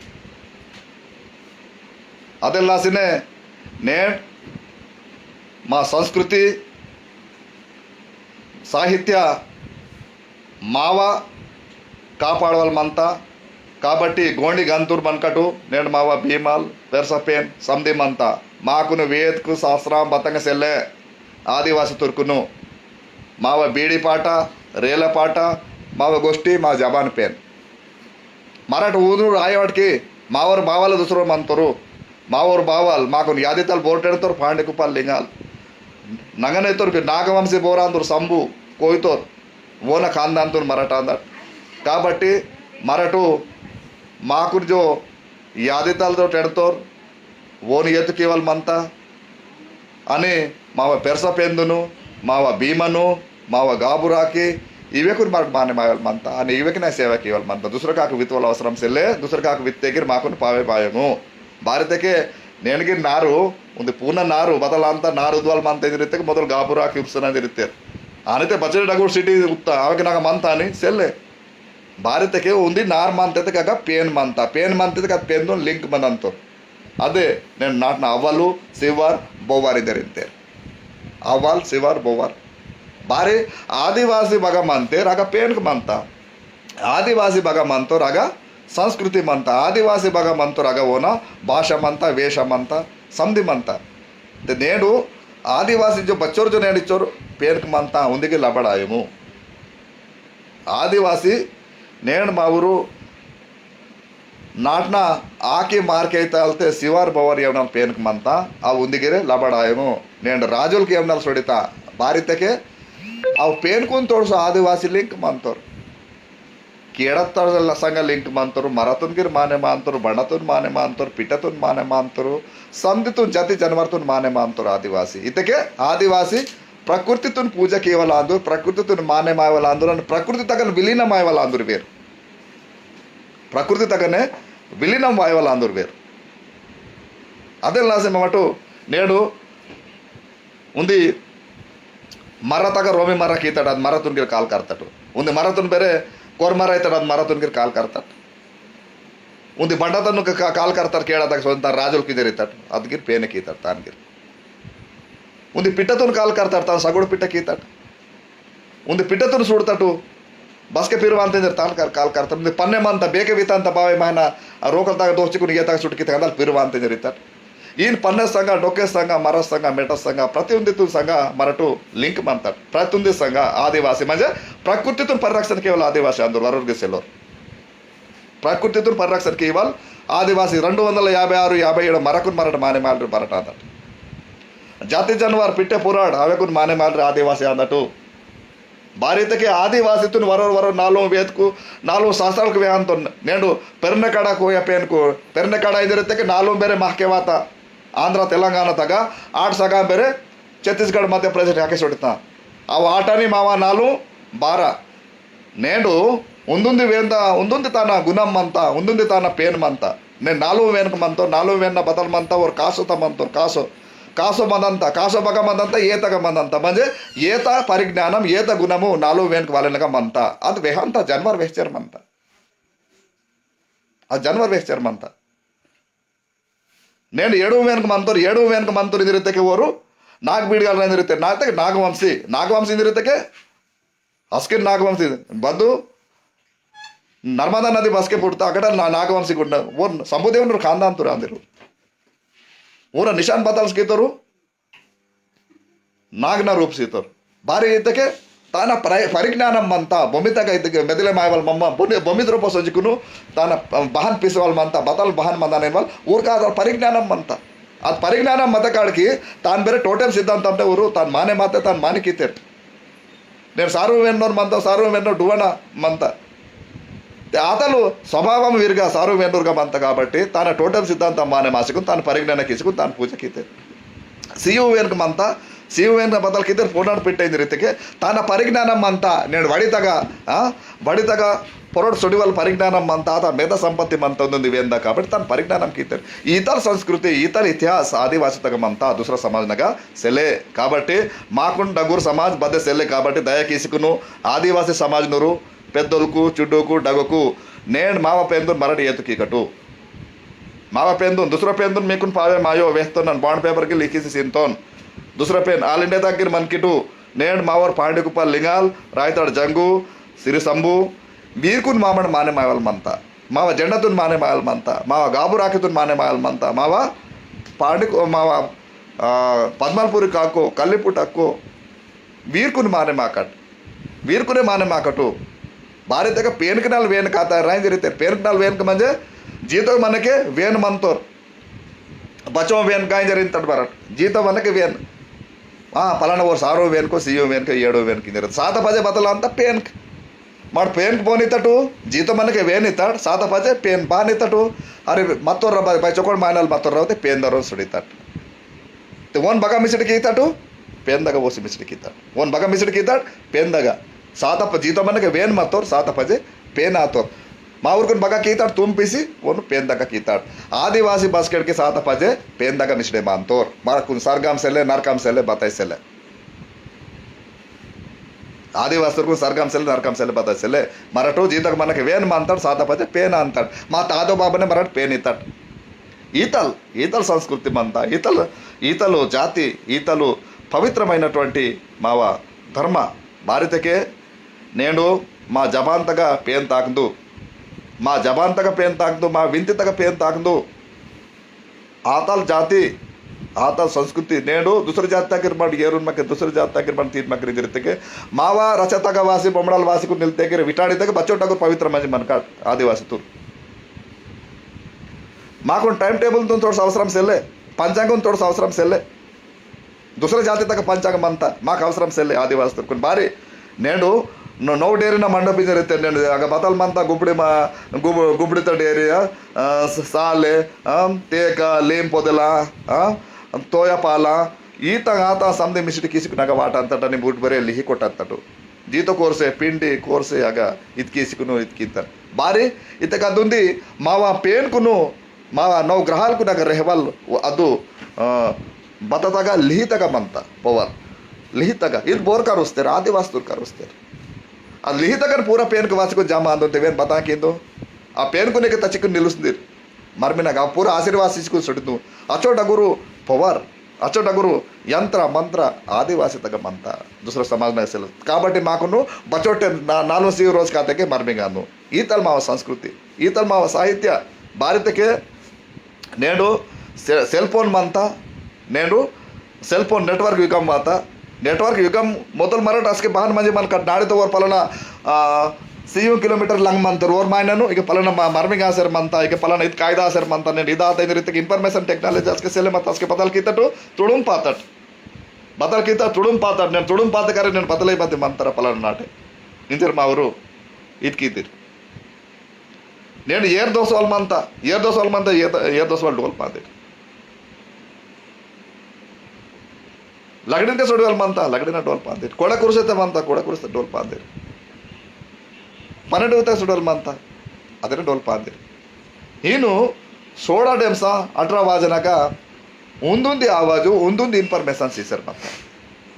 अदेलासिने नेंड मा संस्कृति, साहित्य मावा कापाडवल मंता। काबट्टी गोंडी गंतूर मनकटु नेंड मावा भीमाल, पेरसा पेन समदी मंता। माकुनु वेदकु शास्त्राम बतंग सेल्ले आदिवासी तुर्कुनु। मावा बीड़ी पाटा, रेला पाटा, मावा गोष्ठी, मा जबान पेन। मराठ ऊनु रायवाट की मावर बावाल दुसरो मंतोरु। मावर बावाल माकुन यादितल बोर्टेडतोर पांडे कुपाल लिंगाल। नंगनेतोर की नागवंशी बोरांदुर संभू कोइतोर। वोन खानदानतुन मराठ आंदट। काबट्टी मराठु माकुन जो यादितल तो टेडतोर। वोन येत केवल मंता। अनि मावा पेरसा पेंदुनु, मावा भीमनु, मावा गाबुराकी, इवेकुन मरट माने मायवल मंता। अनि इवेकना सेवा केवल मंता। दुसरा काक वित्वल अवसरम सेल्ले, दुसरा काक वित्तेगिर माकुन पावे पायमु। बारितके नेनगिर नारु, उंदि पूर्ण नारु, बदलांता नारु उद्वाल मंता इंदिरित्तेके मोदल गाबुराकी उर्सना इंदिरित्तेर। आनिते बचरे डगुर city उत्ता, अवेके नाक मंता अनि सेल्ले। बारितके उंदी नार मंता इत्तेके अगा पेन मंता, पेन मंता इत्तेके अद पेनदुन link मंदंतो। अदे नेन नाटना अव्वलु, सिवर, बोवार इंदेर इंतेर। अव्वल, सिवर, बोवार। बारी आदिवासी बगा मंतेर अगा पेनक मंता। आदिवासी बगा मंतोर अगा संस्कृति मंता। आदिवासी बगा मंतोर अगा ओना भाषा मंता, वेश मंता, समदी मंता। ते नेंडु आदिवासी जो बच्चोर जो नेंडिचोर पेनक मंता, उंदिके लबड़ायमु। आदिवासी नेंड मावुरु नाटना आके मारके तालते सिवार बवर यवनल पेनक मंता, अव उंदिगिरे लबड़ायमु। नेंड राजुलके यवनल सोडिता बारितके अव पेनकुन तोड़सो आदिवासी link मंतोर। केड़त्तर संग link मंतोर, मरतुन गिर माने मांतोर, बंडतुन माने मांतोर, पिटतुन माने मांतोर, समदितुन जाति जानवरतुन माने मांतोर आदिवासी। इतके आदिवासी प्रकृतितुन पूजा केवल आंदुर, प्रकृतितुन माने मायवल आंदुर, अन प्रकृति तगन विलीन मायवल आंदुर वेर। प्रकृति तगने विलीनम वायवल आंदुर वेर। अदेलासे ममटु नेडु उंदी मर्रतगा रोमी मर्रा कीतट अद मर्रतुन गिर काल करतट। उंदी मर्रतुन बेरे कोर मर्रा इतट अद मर्रतुन गिर काल करतट। उंदी बंडतन क-, का-, काल करतट केड़ा तक सोंता राजुल किंजर इतट अद गिर पेने कीतट तान गिर। उंदी पिट्टतुन काल करतट तान सगुड़ पिट्ट कीतट। उंदी पिट्टतुन सूड़तटु बसके पिरवान तेंजर तान कर काल करतट। उंदी पन्ने मंता बेके वितांता बावे मायना आ रोकल ताग दोस्तिकुन ये ताग सुटकी ताग अंदल पिरवान तेंजर इतट। ईन पन्ने संगा, डोके संगा, मरस संगा, मेटस संगा, प्रति उंदीतुन संगा मरटु link मंतट। प्रति उंदी संगा आदिवासी म्हणजे प्रकृतितुन परिरक्षण केवल आदिवासी अंदुर वरुर गिसेलोर। प्रकृतितुन परिरक्षण केवल आदिवासी। रेंडु वंदल याभै आरु, याभै एडु मरकुन मरट माने मालर मरट आंदट। जाति जानवर पिट्टे पुराड अवेकुन माने मालर आदिवासी आंदटु। बारी इतके आदिवासीतुन वरोर वरोर नालुं वेदकु, नालुं शास्त्रालकु वेहंतोन। नेंडु पेरनेकाड़ा कोया पेनकु, पेरनेकाड़ा इंदेर इतके नालुं बेरे महके वाता। आंध्र तेलंगाना तगा आठ सगा बेरे छत्तीसगढ़ मध्य प्रदेश हके सोडिता। अव आटानी मावा नालुं बारा। नेंडु उंदुंदी वेंदा, उंदुंदी ताना गुणम मंता, उंदुंदी ताना पेन मंता। ने नालुं वेनक मंतो, नालुं वेन्ना बतल मंता, ओर कासो ता मंतो, कासो। कासो मंदंता, कासो बगा मंदंता, एतगा मंदंता। म्हणजे एता परिज्ञानम, एता गुणमु नालुं वेनक वालेनगा मंता। अद वेहंता जानवर वेहचर मंता। अद जानवर वेहचर मंता। नेंड एडु वेनक मंतोर, एडु वेनक मंतोर इंदिर इतके ओरु, नाग बीड़गाल इंदिर इतके, नाग तक नागवंशी, नागवंशी इंदिर इतके, अस्किन नागवंशी, बदु नर्मदा नदी बसके पुटता, अकटा ना-, नागवंशी गुंडा, वो संभुदेवनुर खानदान तुर आंदिरु। ओरा निशान बतल स्कीतोरु, नागना रूप सीतोर। बारी इतके ताना परि-, परिज्ञानम मंता, बोमितगा इतके मेदले मायवल मम्मा, बोमि-, बोमित रूप संजिकुनु, ताना बहन पिसवल मंता, बतल बहन मंदानेवल, ऊरका अदल परिज्ञानम मंता। अद परिज्ञानम मत काड़की, तान बेरे टोटेम सिद्धांतम ते ऊरु, तान माने माते, तान माने कीतेर। नेन सारू वेन्नोर मंता, सारू वेन्नोर डुवना मंता। ते आतलु स्वभावम वीरगा सारू वेन्नोरगा मंता काबट्टी, ताना टोटेम सिद्धांतम माने मासिकुन, तान परिज्ञान किसिकुन, तान पूजा कीतेर। सीयू वेनक मंता, सीयू वेनक बतल कितेर पोनाड पिट्ट इंदिर इतके, ताना परिज्ञानम मंता, नेड वडितगा, आ, वडितगा पोरोड सोडिवल परिज्ञानम मंता, अता मेधा संपत्ति मंता उंदुंदी वेंदा काबट्टी, तान परिज्ञानम कितेर। ईतल संस्कृति, ईतल इतिहास आदिवासी तगा मंता, दूसरा समाज नगा सेले। काबट्टी, माकुन डगुर समाज बदे सेले काबट्टी, दया किसिकुनु, आदिवासी समाज नुरु, पेद्दोलकु, चुड्डोकु, डगोकु, नेंड मावा पेंदुन मरट येतु कीकटु। मावा पेंदुन, दूसरा पेंदुन मीकुन पावे मायो वेहतोन नन bond paper की लिखी सी सिंतोन। दूसरा पेन all India तक गिर मन किटु। नेंड मावर पांडी कुपार लिंगाल, रायताड़ जंगू, सिरी संभू, वीरकुन मामन माने मायवल मंता। मावा जेंडातुन माने मायवल मंता। मावा गाबू राखीतुन माने मायवल मंता। मावा पांडी कु-, मावा, आ, पद्मलपुरी काको, कल्लिपुट अक्को, वीरकुन माने माकट, वीरकुने माने माकटु। बारी तक पेनकनाल वेन काता राइन जरिते पेनकनाल वेन क मंजे जीतो मनके वेन मंतोर। बचो वेन काइन जरिन तट बरट। जीतो मनके वेन। आ, पलाना ओर सारो वेन को, सीओ वेन को, येडो वेन किंजर। सात बजे बतला अंत पेनक। माड़ पेनक बोनी तटु, जीतो मनके वेन इतट, सात बजे पेन बानी तटु। अरे, मत्तोर रबा, भाई चोकोड़ मायनाल मत्तोर रवते पेन दरोन सुड़ी तट। ते ओन बगा मिसड़ कीताटु, पेंदगा ओसी मिसड़ कीताट। ओन बगा मिसड़ कीताट, पेंदगा। सात प-, जीतो मनके वेन मत्तोर, सात पजे पेन आतोर। मावुरकुन बगा कीताट, तुम पीसी, ओन पेंदगा कीताट। आदिवासी बस्केट के सात पजे पेंदगा मिसड़े मानतोर। मारकुन सरगाम सेले, नरकाम सेले, बताई सेले। आदिवासुरकुन सरगाम सेले, नरकाम सेले, बताई सेले। मरटो जीतक मनके वेन मानताट, सात पजे पेन आनताट। मा तादो बाबने मरट पेन इताट। ईतल, ईतल संस्कृति मंता, ईतल, ईतल जाति, ईतल पवित्रमैनटुवंटि मावा धर्म। बारितके नेंडु मा जबान तगा पेन ताकंदु, मा जबान तगा पेन ताकंदु, मा विनती तगा पेन ताकंदु। आतल जाति, आतल संस्कृति नेंडु दूसरी जाति तगा गिरबड, एरुन मके दूसरी जाति तगा गिरबड, तीन मके रिंजरितके मावा रचतगा वासी, बमड़ाल वासीकुन निलते गिर विटाड़ी तगा बच्चो टगुर पवित्र मंजी मनकाट आदिवासी तुर। माकुन time table तुन तोड़ अवसरम सेले, पंचांगम तोड़ अवसरम सेले। दूसरा जाति तगा पंचांग मंता, माक अवसरम सेले आदिवासी तुरकुन। बारी नेंडु नो-, नौ डेरी ना मंडप इंजर इत्ते नेंडु अगा बतल मंता गुबड़ी मा-, गुब-, गुबड़ी तो डेरी, आ, आ, स-, साले, आ, तेका, लेम पोदला, आ, तोया पाला, ईता आता समदे मिसिट किसिक नगा वाटा अंतटा नी बूट बरे लिही कोट अंतटु। जीतो कोरसे, पिंडी कोरसे अगा इतकी सिकुनु इतकी इंतन। बारी इतक अदुंदी मावा पेनकुनु, मावा नौ ग्रहालकुन अगा रेहवल व अदु, अ, बततगा लिहितगा मंता power। लिहितगा, इद बोर करुस्तेर, आदिवासतुर करुस्तेर। अद लिहितगन पूरा पेनक वासिकुन जमा आंदो तेवेन बता किंदो। आ पेनकुनेके तचिकुन निलुस्तेर। मरमिनगा पूरा आशीर्वाद सिसकुन सुटितु। अचो डगुरु power, अचो डगुरु यंत्र मंत्र आदिवासीतगा मंता। दूसरा समाजनगा सेल। काबट्टी माकुनु बचोटे ना-, नालुंग सी रोज कातेके मरमिंगानु। ईतल मावा संस्कृति, ईतल मावा साहित्य, बारितके नेंडु से-, cell phone मंता, नेंडु cell phone network युगम वाता, network युगम मोदल मरट असके बहान मंजे मन कट नाड़ी तो ओर पलना, आ, सीयू kilometer लंग मंतर ओर मायननु, इके पलना मा-, मरमिंग आसेर मंता, इके पलना इत कायदा आसेर मंता, नेंडु इदा आता इंद्रितक information technology असके सेले मत असके बदल कीतटु, तुड़ुम पातट। बदल कीता तुड़ुम पातट, नेंडु तुड़ुम पात करे नेंडु बदलई बदे मंतर पलना नाटे। इंजर मावरु, इत कीतिर। नेंडु एर दोसवाल मंता, एर दोसवाल मंता, एर, एर दोसवाल डोल पांदेर। लगड़िनके सोडवाल मंता, लगड़िना डोल पांदेर। कोड़ा कुरुसेते मंता, कोड़ा कुरुसेते डोल पांदेर। पनेंडु उता सोडवाल मंता, अदेना डोल पांदेर। हीनु सोड़ा डेमसा अठरा वाजनका उंदुंदी आवाजु, उंदुंदी information सीसर मंता।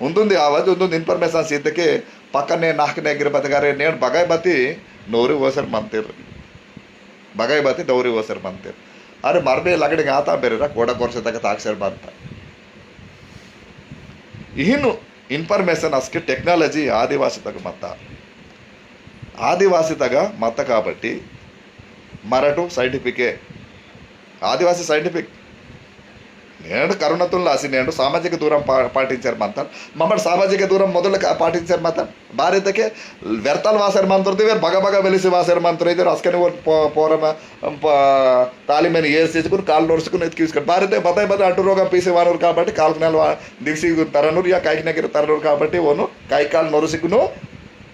उंदुंदी आवाजु, उंदुंदी information सीतके पक्कने नाकने गिर बतगारे नेंडु बगाई बती नोरी ओसर मंतेर। बगाई बती नोरी ओसर मंतेर। अरे मरबे लगड़े गाता बेरेरा कोड़ा कोरसेतगा ताकसेर मंता। इहिनु information असके technology आदिवासीतगा मत्ता। आदिवासीतगा मत्ता काबट्टी मरटु scientific ए। आदिवासी scientific। नेंडु करोनातुन लासी नेंडु सामाजिक दूरम पा-, पाटिंचर मंतन। ममड़ सामाजिक दूरम मोदल का-, पाटिंचर मंतन। बारितके व्यर्थाल वासेर मंतर दिवेर बगा बगा वेलिसी वासेर मंतर इदेर असकने ओर पो-, पोरम, प-, तालिमेन एसिसकुन काल नोरसकुन इतकी विस्कट। बारिते बताई बता अटु रोगा पीसे वानुर काबट्टी काल कनाल वा-, दिवसी तरनुर या काइक नगर तरनुर काबट्टी ओनु काइक काल नोरसकुनु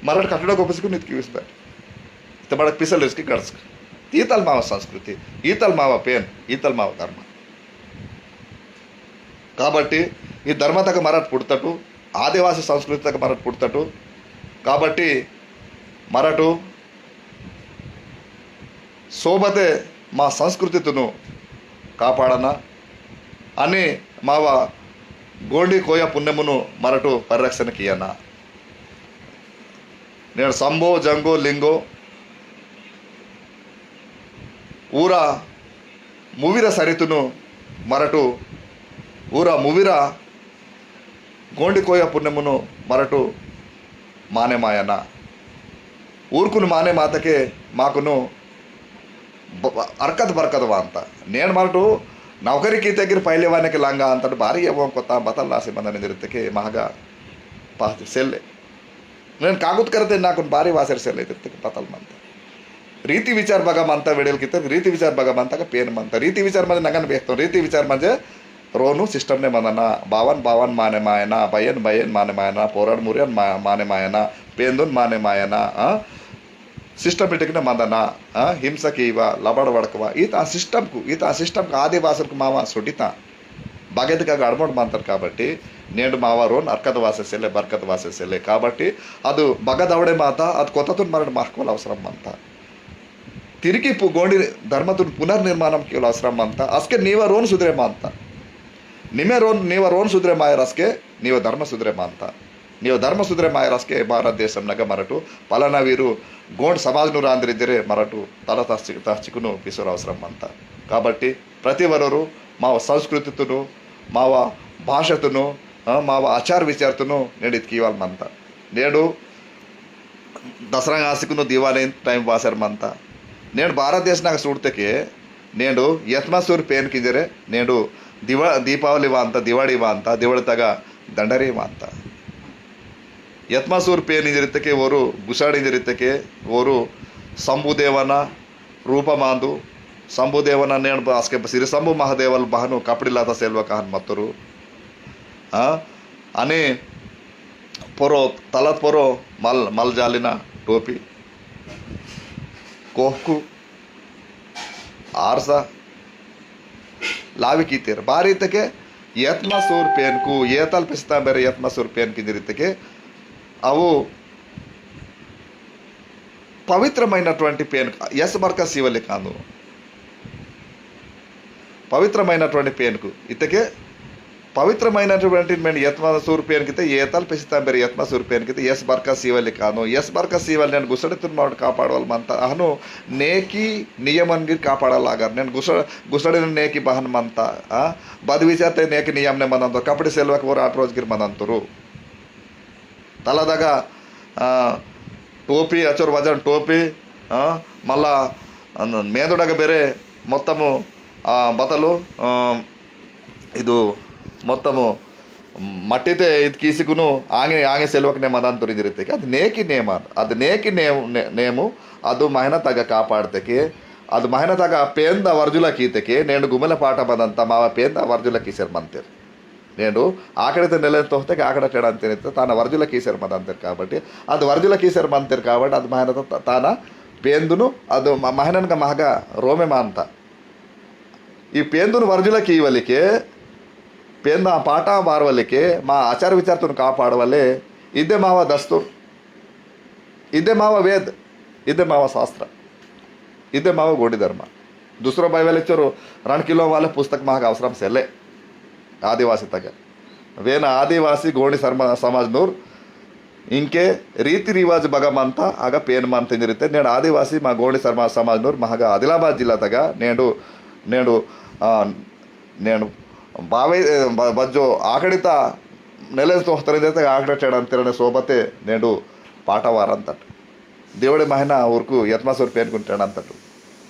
मरट कटड़ा गोपसकुन इतकी विस्कट। इतबाड़ पिसल इसकी गड़सक। ईतल माव संस्कृति, ईतल माव पेन, ईतल माव धर्म। काबट्टी, ई धर्मतगा मरट पुड़तटु, आदिवासी संस्कृतितगा मरट पुड़तटु। काबट्टी, मरटु सोबते मा संस्कृतितुनु कापाड़ना, अनि मावा गोंडी कोया पुनेमुनु मरटु परिरक्षण कियाना। नेंडु संभो, जंगो, लिंगो, ऊरा मुविरा सरितुनु मरटु, ऊरा मुविरा गोंडी कोया पुनेमुनु मरटु माने मायना। ऊरकुनु माने मातके माकुनु ब-, ब-, अरकत बरकत वांता। नेन मरटु नौकरी कीतेगिर पहले वानेके लंगा अंतट बारी एवं कोता बतल लासी मंदन इंदिरतके महगा पास सेल्ले। नेन कागुत करते नाकुन बारी वासेर सेल्ले इतरते पतल मंता। रीति विचार बगा मंता वेडेल कितर, रीति विचार बगा मंता का पेन मंता। रीति विचार मंजे नंगन बेहतोन। रीति विचार मंजे रोनु system ने मंदना, बावन बावन माने मायना, बयन बयन माने मायना, पोरन मुरियन मा-, माने मायना, पेंदुन माने मायना, आ? Systematic ने मंदना, आ? हिंसा कीवा, लबड़ वड़कवा, इत आ system कु, इत आ system का आदिवासर कु मावा सुडिता। बगेदगा गड़बड़ मंतर काबट्टी, नेंड मावा रोन अरकत वासे सेले, बरकत वासे सेले। काबट्टी, अदु बगदवड़े माता, अदु कोततुन मरण महकवल अवसरम मंता। तिरिकी पु-, गोंडी धर्मतुन पुनर्निर्माणम कीवल अवसरम मंता। असके नीवा रोन सुधरे मंता। निमे रोन, नीवा रोन सुधरे मायर असके, नीवा धर्म सुधरे मंता। नीवा धर्म सुधरे मायर असके भारत देशम नग मरटु, पलाना वीरु गोंड समाज नु रांद्रिद्दरे मरटु, तल तहचिक-, तहचिकुनु पिसुर अवसरम मंता। काबट्टी, प्रति वरोरु माव संस्कृतितुनु, माव भाषातुनु, अ, माव आचार विचारतुनु नेंड इतकी वाल मंता। नेंडु दसरा आसिकुनु दिवाली time वासर मंता। नेंड भारत देश नाग सूड़तेके नेंडु यत्मासुर पेन किंजरे नेंडु दिवा-, दीपावली वांता, दिवाली वांता, दिवाली तगा दंडरी वांता। यत्मासुर पेन इंजरितके ओरु गुसाड़ इंजरितके ओरु शंभु देवना रूप मांदु। शंभु देवना नेंड बा-, असके सिरि शंभु महादेवल बहनु कपड़ी लाता सेल्वा कहन मत्तुरु। आ? अनि पोरो, तलत पोरो मल, मल जालिना टोपी, कोहकु, आरसा, लावी कीतेर। बारी तके यत्मासुर पेनकु, येतल पिस्ता बेरे यत्मासुर पेनकु इंजरितके, अवु पवित्रमैनटुवंटि पेनकु, यस बरका सीवले कांदु। पवित्रमैनटुवंटि पेनकु, इतके पवित्रमैनटुवंटि मेन यत्मासुर पेनकु इते, येतल पिस्ता बेरे यत्मासुर पेनकु इते, यस बरका सीवले कांदु। यस बरका सीवले नेंड गुसड़े तुन मावट कापाड़वल मंता। अहनु नेकी नियमन गिर कापाड़ा लागर। नेंड गुसड़-, गुसड़े नेकी बहन मंता। आ? बद विचारते नेकी नियम ने मनंतो। कपड़े सेलवक वो आठ रोज गिर मनंतुरु। तलदगा, आ, टोपी, अचोर वजन टोपी, आ, मल्ला, अन, मेदुडग बेरे मोत्तमु, आ, बतलु, आ, इदु मोत्तमु मट्टिते इद कीसिकुनु आंगे, आंगे सेलवकने मदान तुरिंजिरिते। अद नेकी नेम, अद नेकी नेम, ने-, नेमु, अदु महीना तगा कापाड़तेके, अदु महीना तगा पेंदा वर्जुला कीतेके, नेंडु गुमला पाटा मदंता मावा पेंदा वर्जुला कीसेर मंतेर। नेंडु आकड़ित नेले तोहते आकड़ टेड़ान तेनित तान वर्जुला कीसेर मदांतेर काबट्टी, अद वर्जुला कीसेर मंतेर काबट्टी, अद महीना त-, तान पेंदुनु, अद म-, महीनन का महगा रोमे मानता। ई पेंदुनु वर्जुला कीवलिके, पेंदा पाटा बारवलिके, मा आचार विचारतुन कापाड़वले, इदे मावा दस्तूर। इदे मावा वेद, इदे मावा शास्त्र, इदे मावा गोंडी धर्म। दूसरो बाई वाले चोरो रण किलो वाले पुस्तक माग अवसरम सेले। आदिवासी तक वेन आदिवासी गोंडी सर्मा-, समाज नूर इंके रीति रिवाज बगा मंता आगा पेन मंता इंजरिते। नेंड आदिवासी मा गोंडी सर्मा-, समाज नूर महगा आदिलाबाद जिला तगा नेंडु, नेंडु, आ, नेंडु बावे, ए, ब-, बज्जो आकड़िता नेलेस तोहतरे देते आकड़े चेड़ान तिरने सोबते नेंडु पाटा वारंतट। देवड़े महीना उरकु यत्मासुर पेनकुन टेड़ांतटु।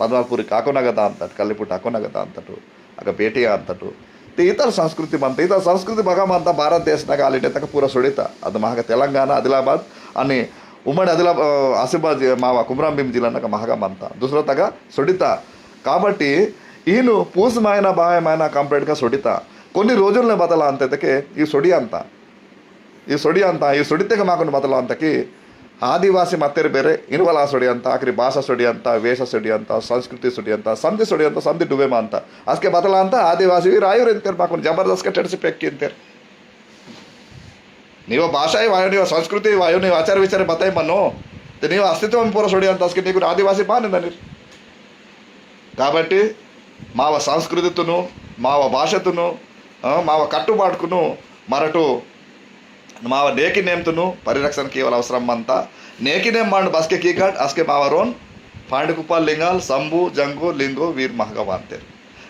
पद्मालपुरी काकोनगा दांतट, कल्लिपुट अकोनगा दांतटु, अगा बेटी आंतटु। ते इतर संस्कृति मंता, इतर संस्कृति बगा मंता भारत देश नगा आलिडे तक पूरा सुड़िता। अद महगा तेलंगाना, आदिलाबाद, अनि उम्मडी आदिलाबाद, अ, आसिफाबाद जि-, मावा कुमराम भीम जिला नगा महगा मंता। दूसरा तगा सुड़िता। काबट्टी ईनु पूस मायना, बाय मायना complete गा सोडिता। कोन्नि रोजुलने बतला अंते तके ई सोडियंता। ई सोडियंता, ई सोडितेके माकुन बतला अंतकी आदिवासी मत्तेर बेरे इनवला सोडियंता, आखिरी भाषा सोडियंता, वेश सोडियंता, संस्कृति सोडियंता, समदि सोडियंता, समदि डुबे मानता। असके बतला अंता आदिवासी वीर आयुर इंतेर माकुन जबरदस्त के टेटसी पेक्की इंतेर। नीवा भाषा ही वायो, नीवा संस्कृति ही वायो, नीवा आचार विचार बताई मनो, ते नीवा अस्तित्व में पूरा सोडियंता, असके नीकुन आदिवासी बाने ननिर। काबट्टी मावा संस्कृतितुनु, मावा भाषातुनु, अ, मावा कट्टुबाटुकुनु मरटु मावा नेकी नेमतुनु परिरक्षण कीवल अवसरम मंता। नेकी नेम मांड बसके कीकाट असके मावा रोन पांडकुपा लिंगाल, शंभु, जंगो, लिंगो, वीर महगवांतेर।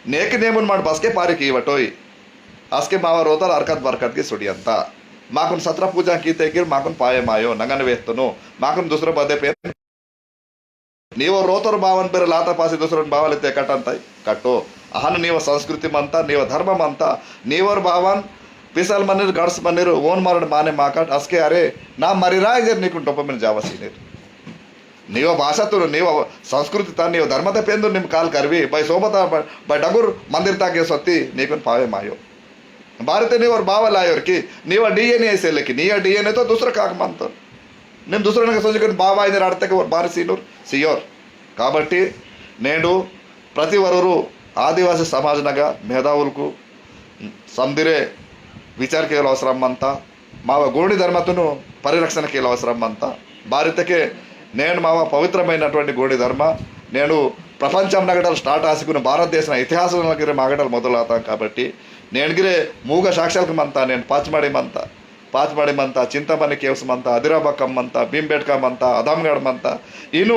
नेक नेमुन मांड बसके पारी की वटोई। असके मावा रोतल अरकत बरकत की सुडियंता। माकुन सत्र पूजा की तेकिर माकुन पाये मायो, नंगन वेहतनो। माकुन दूसरा बदे पेन। नीवो रोतर बावन पेर लाता पासी दूसरन बावले ते कटंताई। कटो। अहन नीवो संस्कृति मंता, नीवो धर्म मंता, नीवर बावन पिसल मनिर, गड्स मनिर, ओन मरण माने माकट, असके अरे, ना मरिराय जेर निकुन टोपमिन जावा सीनिर। नीवा भाषा तुरु, नीवा संस्कृति ता, नीवा धर्म ता पेंदु निम काल करवी, बै सोबता, बै, बै डगुर मंदिर ताके सत्ती, नीकुन पावे मायो। भारत नीवर बावल आयोर की, नीवा D N A सेले की, नीवा D N A तो दूसरा काक मंतो। निम दूसरा नगा सोचकर बावा आइने राडते के वर बारी सीनूर, सियोर। काबट्टी, नेंडु, प्रति वरुरु, आदिवासी समाज नगा, मेधावुलकु, समदिरे, विचार केवल अवसरम मंता। माव गोंडी धर्मतुनु परिरक्षण केल अवसरम मंता। बारितके नेंड माव पवित्रमैनटुवंटि गोंडी धर्म नेंडु प्रपंचम नगटल start आसिकुन भारत देशन इतिहास नगरे मागटल मोदलाता। काबट्टी नेंड गिरे मूग साक्ष्यालक मंता, नेंड पाचमाड़ी मंता, पाचमाड़ी मंता, चिंतामणि caves मंता, अदिराबक्कम मंता, भीमबेटका मंता, अदमगढ़ मंता, इनु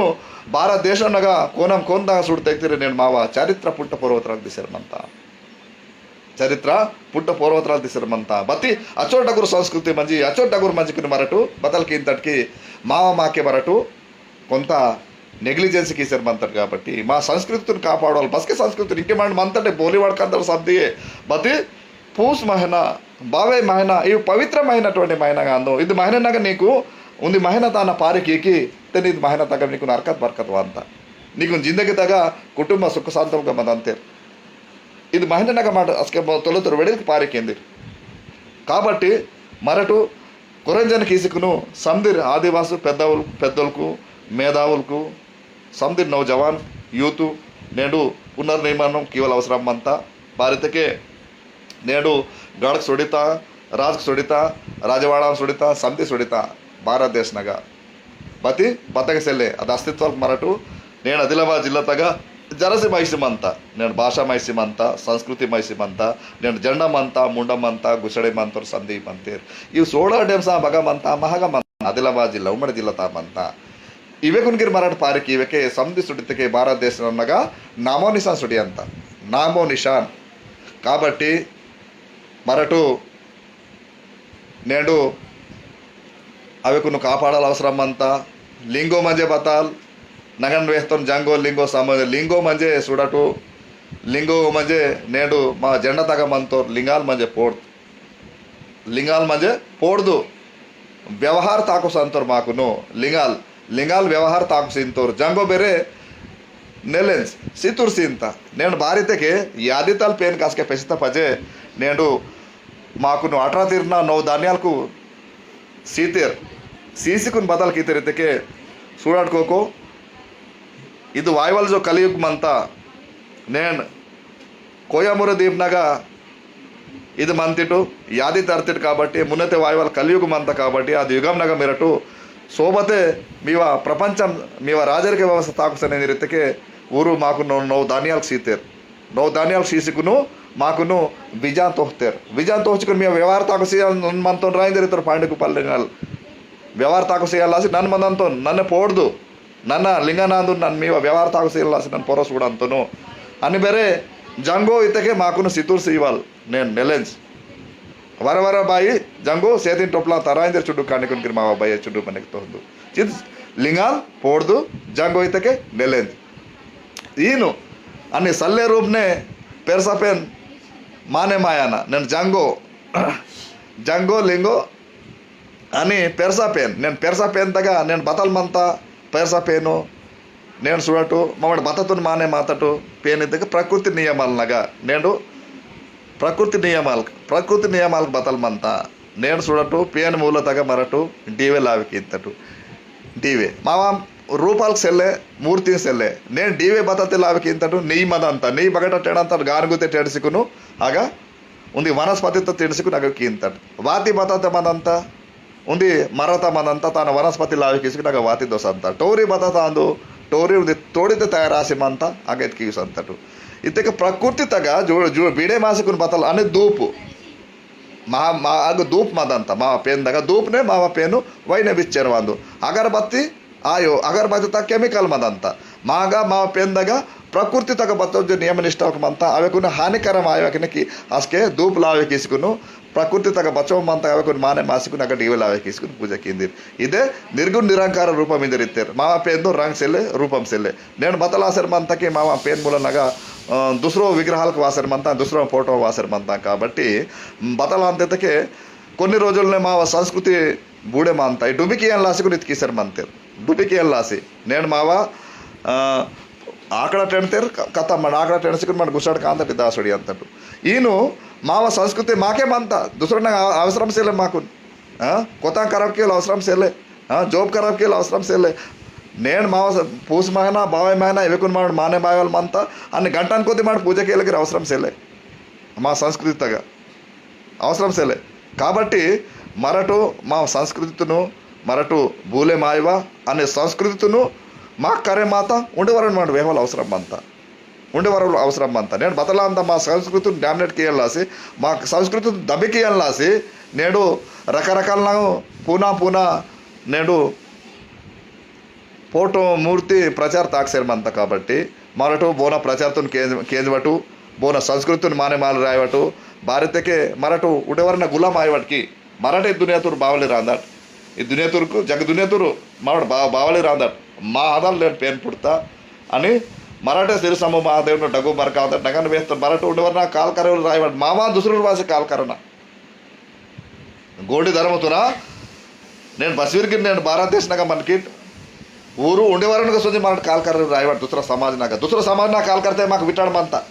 भारत देशन नगा कोनम कोंदा सुड़ तेक्तिरे नेंड माव चरित्र पुट्ट पूर्वोत्तराल दिसेर मंता। चरित्र पुट्ट पूर्वोत्तराल दिसर मंता। बत्ती अचोट डगुर संस्कृति मंजी, अचोट डगुर मंजी कुन मरटु, बतल कींतटकी मावा माके मरटु, कोंता negligence कीसर मंतट काबट्टी, मा संस्कृतितुन कापाडवाल, बसके संस्कृति इंके मंड मंतटे बोली वड़कंदर शब्द ये। बत्ती पूस महीना, बावे महीना, इव पवित्र महीना टोंडी महीना गांदो। इद महीना नग नीकु, उन्दी महीना ताना पारे कीकी, तेन इद महीना तग नीकु नरकत बरकत वांता। नीकु जिंदगी तग कुटुंब सुख शांतुलगा मंदंतेर। इद महीना नग माट असके बो-, तोले तोर वेड़ेल पारे केंदिर। काबट्टी मरटु कोरेंजन कीसिकुनु समदिर आदिवासी पेद्दवुल-, पेद्दोलकु, मेधावुलकु, समदिर नौजवान, youth, नेंडु पुनर्निर्माणम कीवल अवसरम मंता। बारितके नेंडु गढ़क सुड़िता, राजक सुड़िता, राजवाड़ा सुड़िता, समदि सुड़िता, भारत देश नगा। बती बतक सेले, अद अस्तित्वल मरटु, नेंड आदिलाबाद जिल्ला तगा जरसी मैसी मंता, नेंड भाषा मैसी मंता, संस्कृति मैसी मंता, नेंड झंडा मंता, मुंडा मंता, गुसड़े मंतोर संदि मंतेर। इव सोड़ा डेमसा बगा मंता, महगा मंता, आदिलाबाद जिल्ला, उम्मडी जिल्ला ता मंता। इवेकुन गिर मरट पारिक इवेके समदि सुड़ितके भारत देश नगा नामो निशान सुड़ियंता, नामो निशान। काबट्टी मरटु नेंडु अवेकुनु कापाडल अवसरम मंता। लिंगो मंजे बताल, नगन वेहतोन जंगो लिंगो समझ, लिंगो मंजे सुड़टु, लिंगो मंजे नेंडु मा झंडा तगा मंतोर, लिंगाल मंजे पोड़, लिंगाल मंजे पोड़दु, व्यवहार ताको संतोर माकुनु, लिंगाल, लिंगाल व्यवहार ताको सिंतोर, जंगो बेरे नेलेंस, सितुर सिंता, नेंड बारितके यादितल पेन कासके पेसिता पजे, नेंडु माकुनु अठरा तीरना नौ धान्यालकु सीतेर, सीसीकुन बदल कीतेर इतके सूडाट कोको, इद वायवल जो कलियुग मंता, नेन कोयामुर दीप नगा इद मंतिटु, यादि तरतिट काबट्टी, मुन्नते वायवल कलियुग मंता काबट्टी, अद युगम नगा मिरटु, सोबते मीवा प्रपंचम, मीवा राजरिक व्यवस्था ताकुसने निरितके, ऊरु माकु नौ, नौ धान्याल सीतेर। नौ धान्याल सीसिकुनु माकुनु बिजान तोहतेर। बिजान तोहचिकुनु मिया व्यवहार ताकु सियाल नन मंतोन राइंदर इतर पांडे कुपाल लिंगाल। व्यवहार ताकु सियाल लासी नन मंदंतोन, नन पोड़दु, नन लिंगनांदु, नन मीवा व्यवहार ताकु सियाल लासी नन पोरस उड़ंतोनु। अनि बेरे जंगो इतके माकुनु सितुर सीवाल, नेन नेलेंज। वरा वरा बाई जंगो सेतिन टोपला तराइंदर चुड्डु कानिकुन किर मावा बाई चुड्डु मनेक तोहदु। चित लिंगाल पोड़दु जंगो इतके नेलेंज। ईनु अनि सल्ले रूपने पेरसा पेन माने मायाना, नेन जंगो, जंगो लिंगो अनि पेरसा पेन, नेन पेरसा पेन तगा, नेन बतल मंता पेरसा पेनु, नेन सुडटु, ममड़ बततुन माने मातटु, पेन इतके प्रकृति नियमाल नगा, नेंडु प्रकृति नियमाल, प्रकृति नियमाल बतल मंता, नेन सुडटु, पेन मूल तगा मरटु, डीवे लावे कींतटु, डीवे। मावा रूपाल सेल्ले, मूर्ति सेल्ले, नेन डीवे बतते लावे कींतटु, नेई मदंता, नेई बगट टेडंता, गानगुते टेडसिकुनु, आगा, उन्दी वनस्पति तो तिड़सिकुन अगर कींतट। वाती बतात मदंता, उन्दी मरत मदंता, तान वनस्पति लावे किसकुन अगर वाती दोसंता। टोरी बतात आंदो, टोरी उन्दी तोड़ित तयार आसी मंता, अगेत की संतटु। इत्तेके प्रकृति तगा जो, जो बीड़े मासिकुन बतल अने धूप। मा, मा, अग धूप मदंता, मा पेन दगा धूप ने, मा पेनु वैने बिच्चेर वांदो। अगरबत्ती, आयो, अगरबत्ती ता chemical मदंता। मागा मावा पेंदगा प्रकृति तगा बचो जो नियम निष्ठा मंता अवेकुन हानिकरम आयवकने कि असके धूप लावे किसकुनु प्रकृति तगा बचो मंता अवेकुन माने मासिकुन अगा डीवे लावे किसकुन पूजा किंदिर। इदे निर्गुण निरंकार रूपम इंदिर इत्तेर। मावा पेंदो रंग सेले, रूपम सेले। नेंड बतल आसेर मंता कि मावा पेन मूल नगा, अ, दूसरो विग्रहालक वासेर मंता, दूसरो फोटो वासेर मंता। काबट्टी बतल अंतेतके कोन्नी रोजुलने मावा संस्कृति बूड़े मानता। ई डुबी कियन लासी कुन इतकीसर मंतेर। डुबी कियन लासी। नेंड मावा, अ, आकड़ा टेंडतेर, क-, कथा मन आकड़ा टेंडसिकुन मन गुसाड़ कांदट दासोड़ी अंतटु। ईनु मावा संस्कृति माके मंता, दूसरोना अव-, अवसरम सेले माकुन। अ, कोता खराब केल अवसरम सेले। अ, job खराब केल अवसरम सेले। नेंड मावा स-, पूस महीना, बावे महीना, इवेकुन माड माने बावे वाल मंता, अन्ने घंटान कोदी माड पूजा केल गिर अवसरम सेले। मा संस्कृति तगा। अवसरम सेले। काबट्टी मरटु मा संस्कृतितुनु, मरटु बूले मायवा अने संस्कृतितुनु मा करे माता उंडे वरन माड वेहवल अवसरम मंता। उंडे वरन अवसरम मंता। नेंड बतलांता मा संस्कृतितुनु dominate कियन लासी, मा संस्कृतितुनु दबे कियन लासी, नेंडु रकरकाल नांगु पूना पूना नेंडु फोटो मूर्ति प्रचार ताकसेर मंता। काबट्टी मरटु बोना प्रचारतुन केंज-, केंजवटु, बोना संस्कृतितुन माने माल रायवटु, बारितेके मरटु उडेवरना गुलाम आयवटकी, मरट ई दुनियातुर बावली रांदट, ई दुनियातुरकु, जग दुनियातुर मावट बा-, बावली रांदट, मा आदल लेन पेन पुड़ता, अनि मरटे सिर समूह महादेवन डगु मरका आदट, नगन वेस्त मरट उडेवरना काल करे रायवट, मामा दूसरुर वासे काल करना। गोंडी धर्मतुना नेन बसवीर गिर नेन भारत देश नगा मनकिट ऊरु उंडे वरन का सोचे मारट काल कर रायवाट दूसरा समाज नगा, दूसरा समाज ना काल करते माक विटाड़ मानता।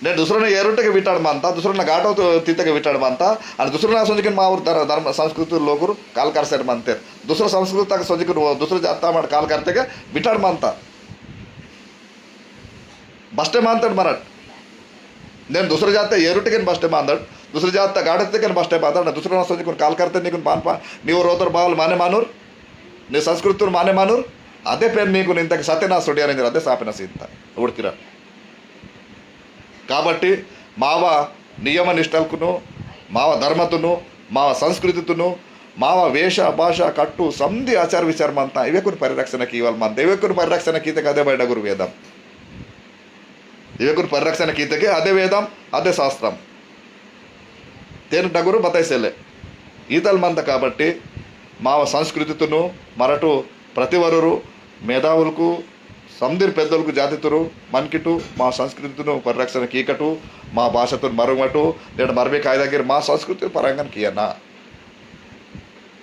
नेन दूसरा ने एरुटे के विटाड़ मानता, दूसरा ना गाटो तो तीते के विटाड़ मानता, और दूसरा ना सोचे कि मावर धर-, धर्म संस्कृति लोगुर काल कर सेर मानते। दूसरा संस्कृति तक सोचे कि वो दूसरा जात ता मार काल करते के विटाड़ मानता। बस्टे मानतड़ मरट। नेन दूसरा जात एरुटिकन बस्टे मानदड़, दूसरा जात गाड़तेकन बस्टे मानदड़, दूसरा ना सोंजी कुन काल करते नीकुन पान पा, नी वो रोतर बावल माने मानुर, नी संस्कृतुर माने मानुर, अदे पेन नीकुन इंतक सत्यनाश सोडियार इंजर अदे सापिना सीता, उड़किरा। काबट्टी मावा नियम निष्ठलकुनु, मावा धर्मतुनु, मावा संस्कृतितुनु, मावा वेश, भाषा, कट्टु, समदि आचार विचार मंता, इवेकुन परिरक्षण कीवल मंता, इवेकुन परिरक्षण कीते कदे बैडगुर वेदम। इवेकुन परिरक्षण कीते के अदे वेदम, अदे शास्त्रम। तेन डगुरु बताइसेले। ईतल मंता काबट्टी, मावा संस्कृतितुनु, मरटु प्रतिवरुरु, मेधावुलकु, समदिर पेद्दोलकु जातितुरु मनकिटु मा संस्कृतितुनु परिरक्षण कीकटु, मा भाषातुनु मरुंगटु, नेड मरबे कायदागिर मा संस्कृति परंगन कियना।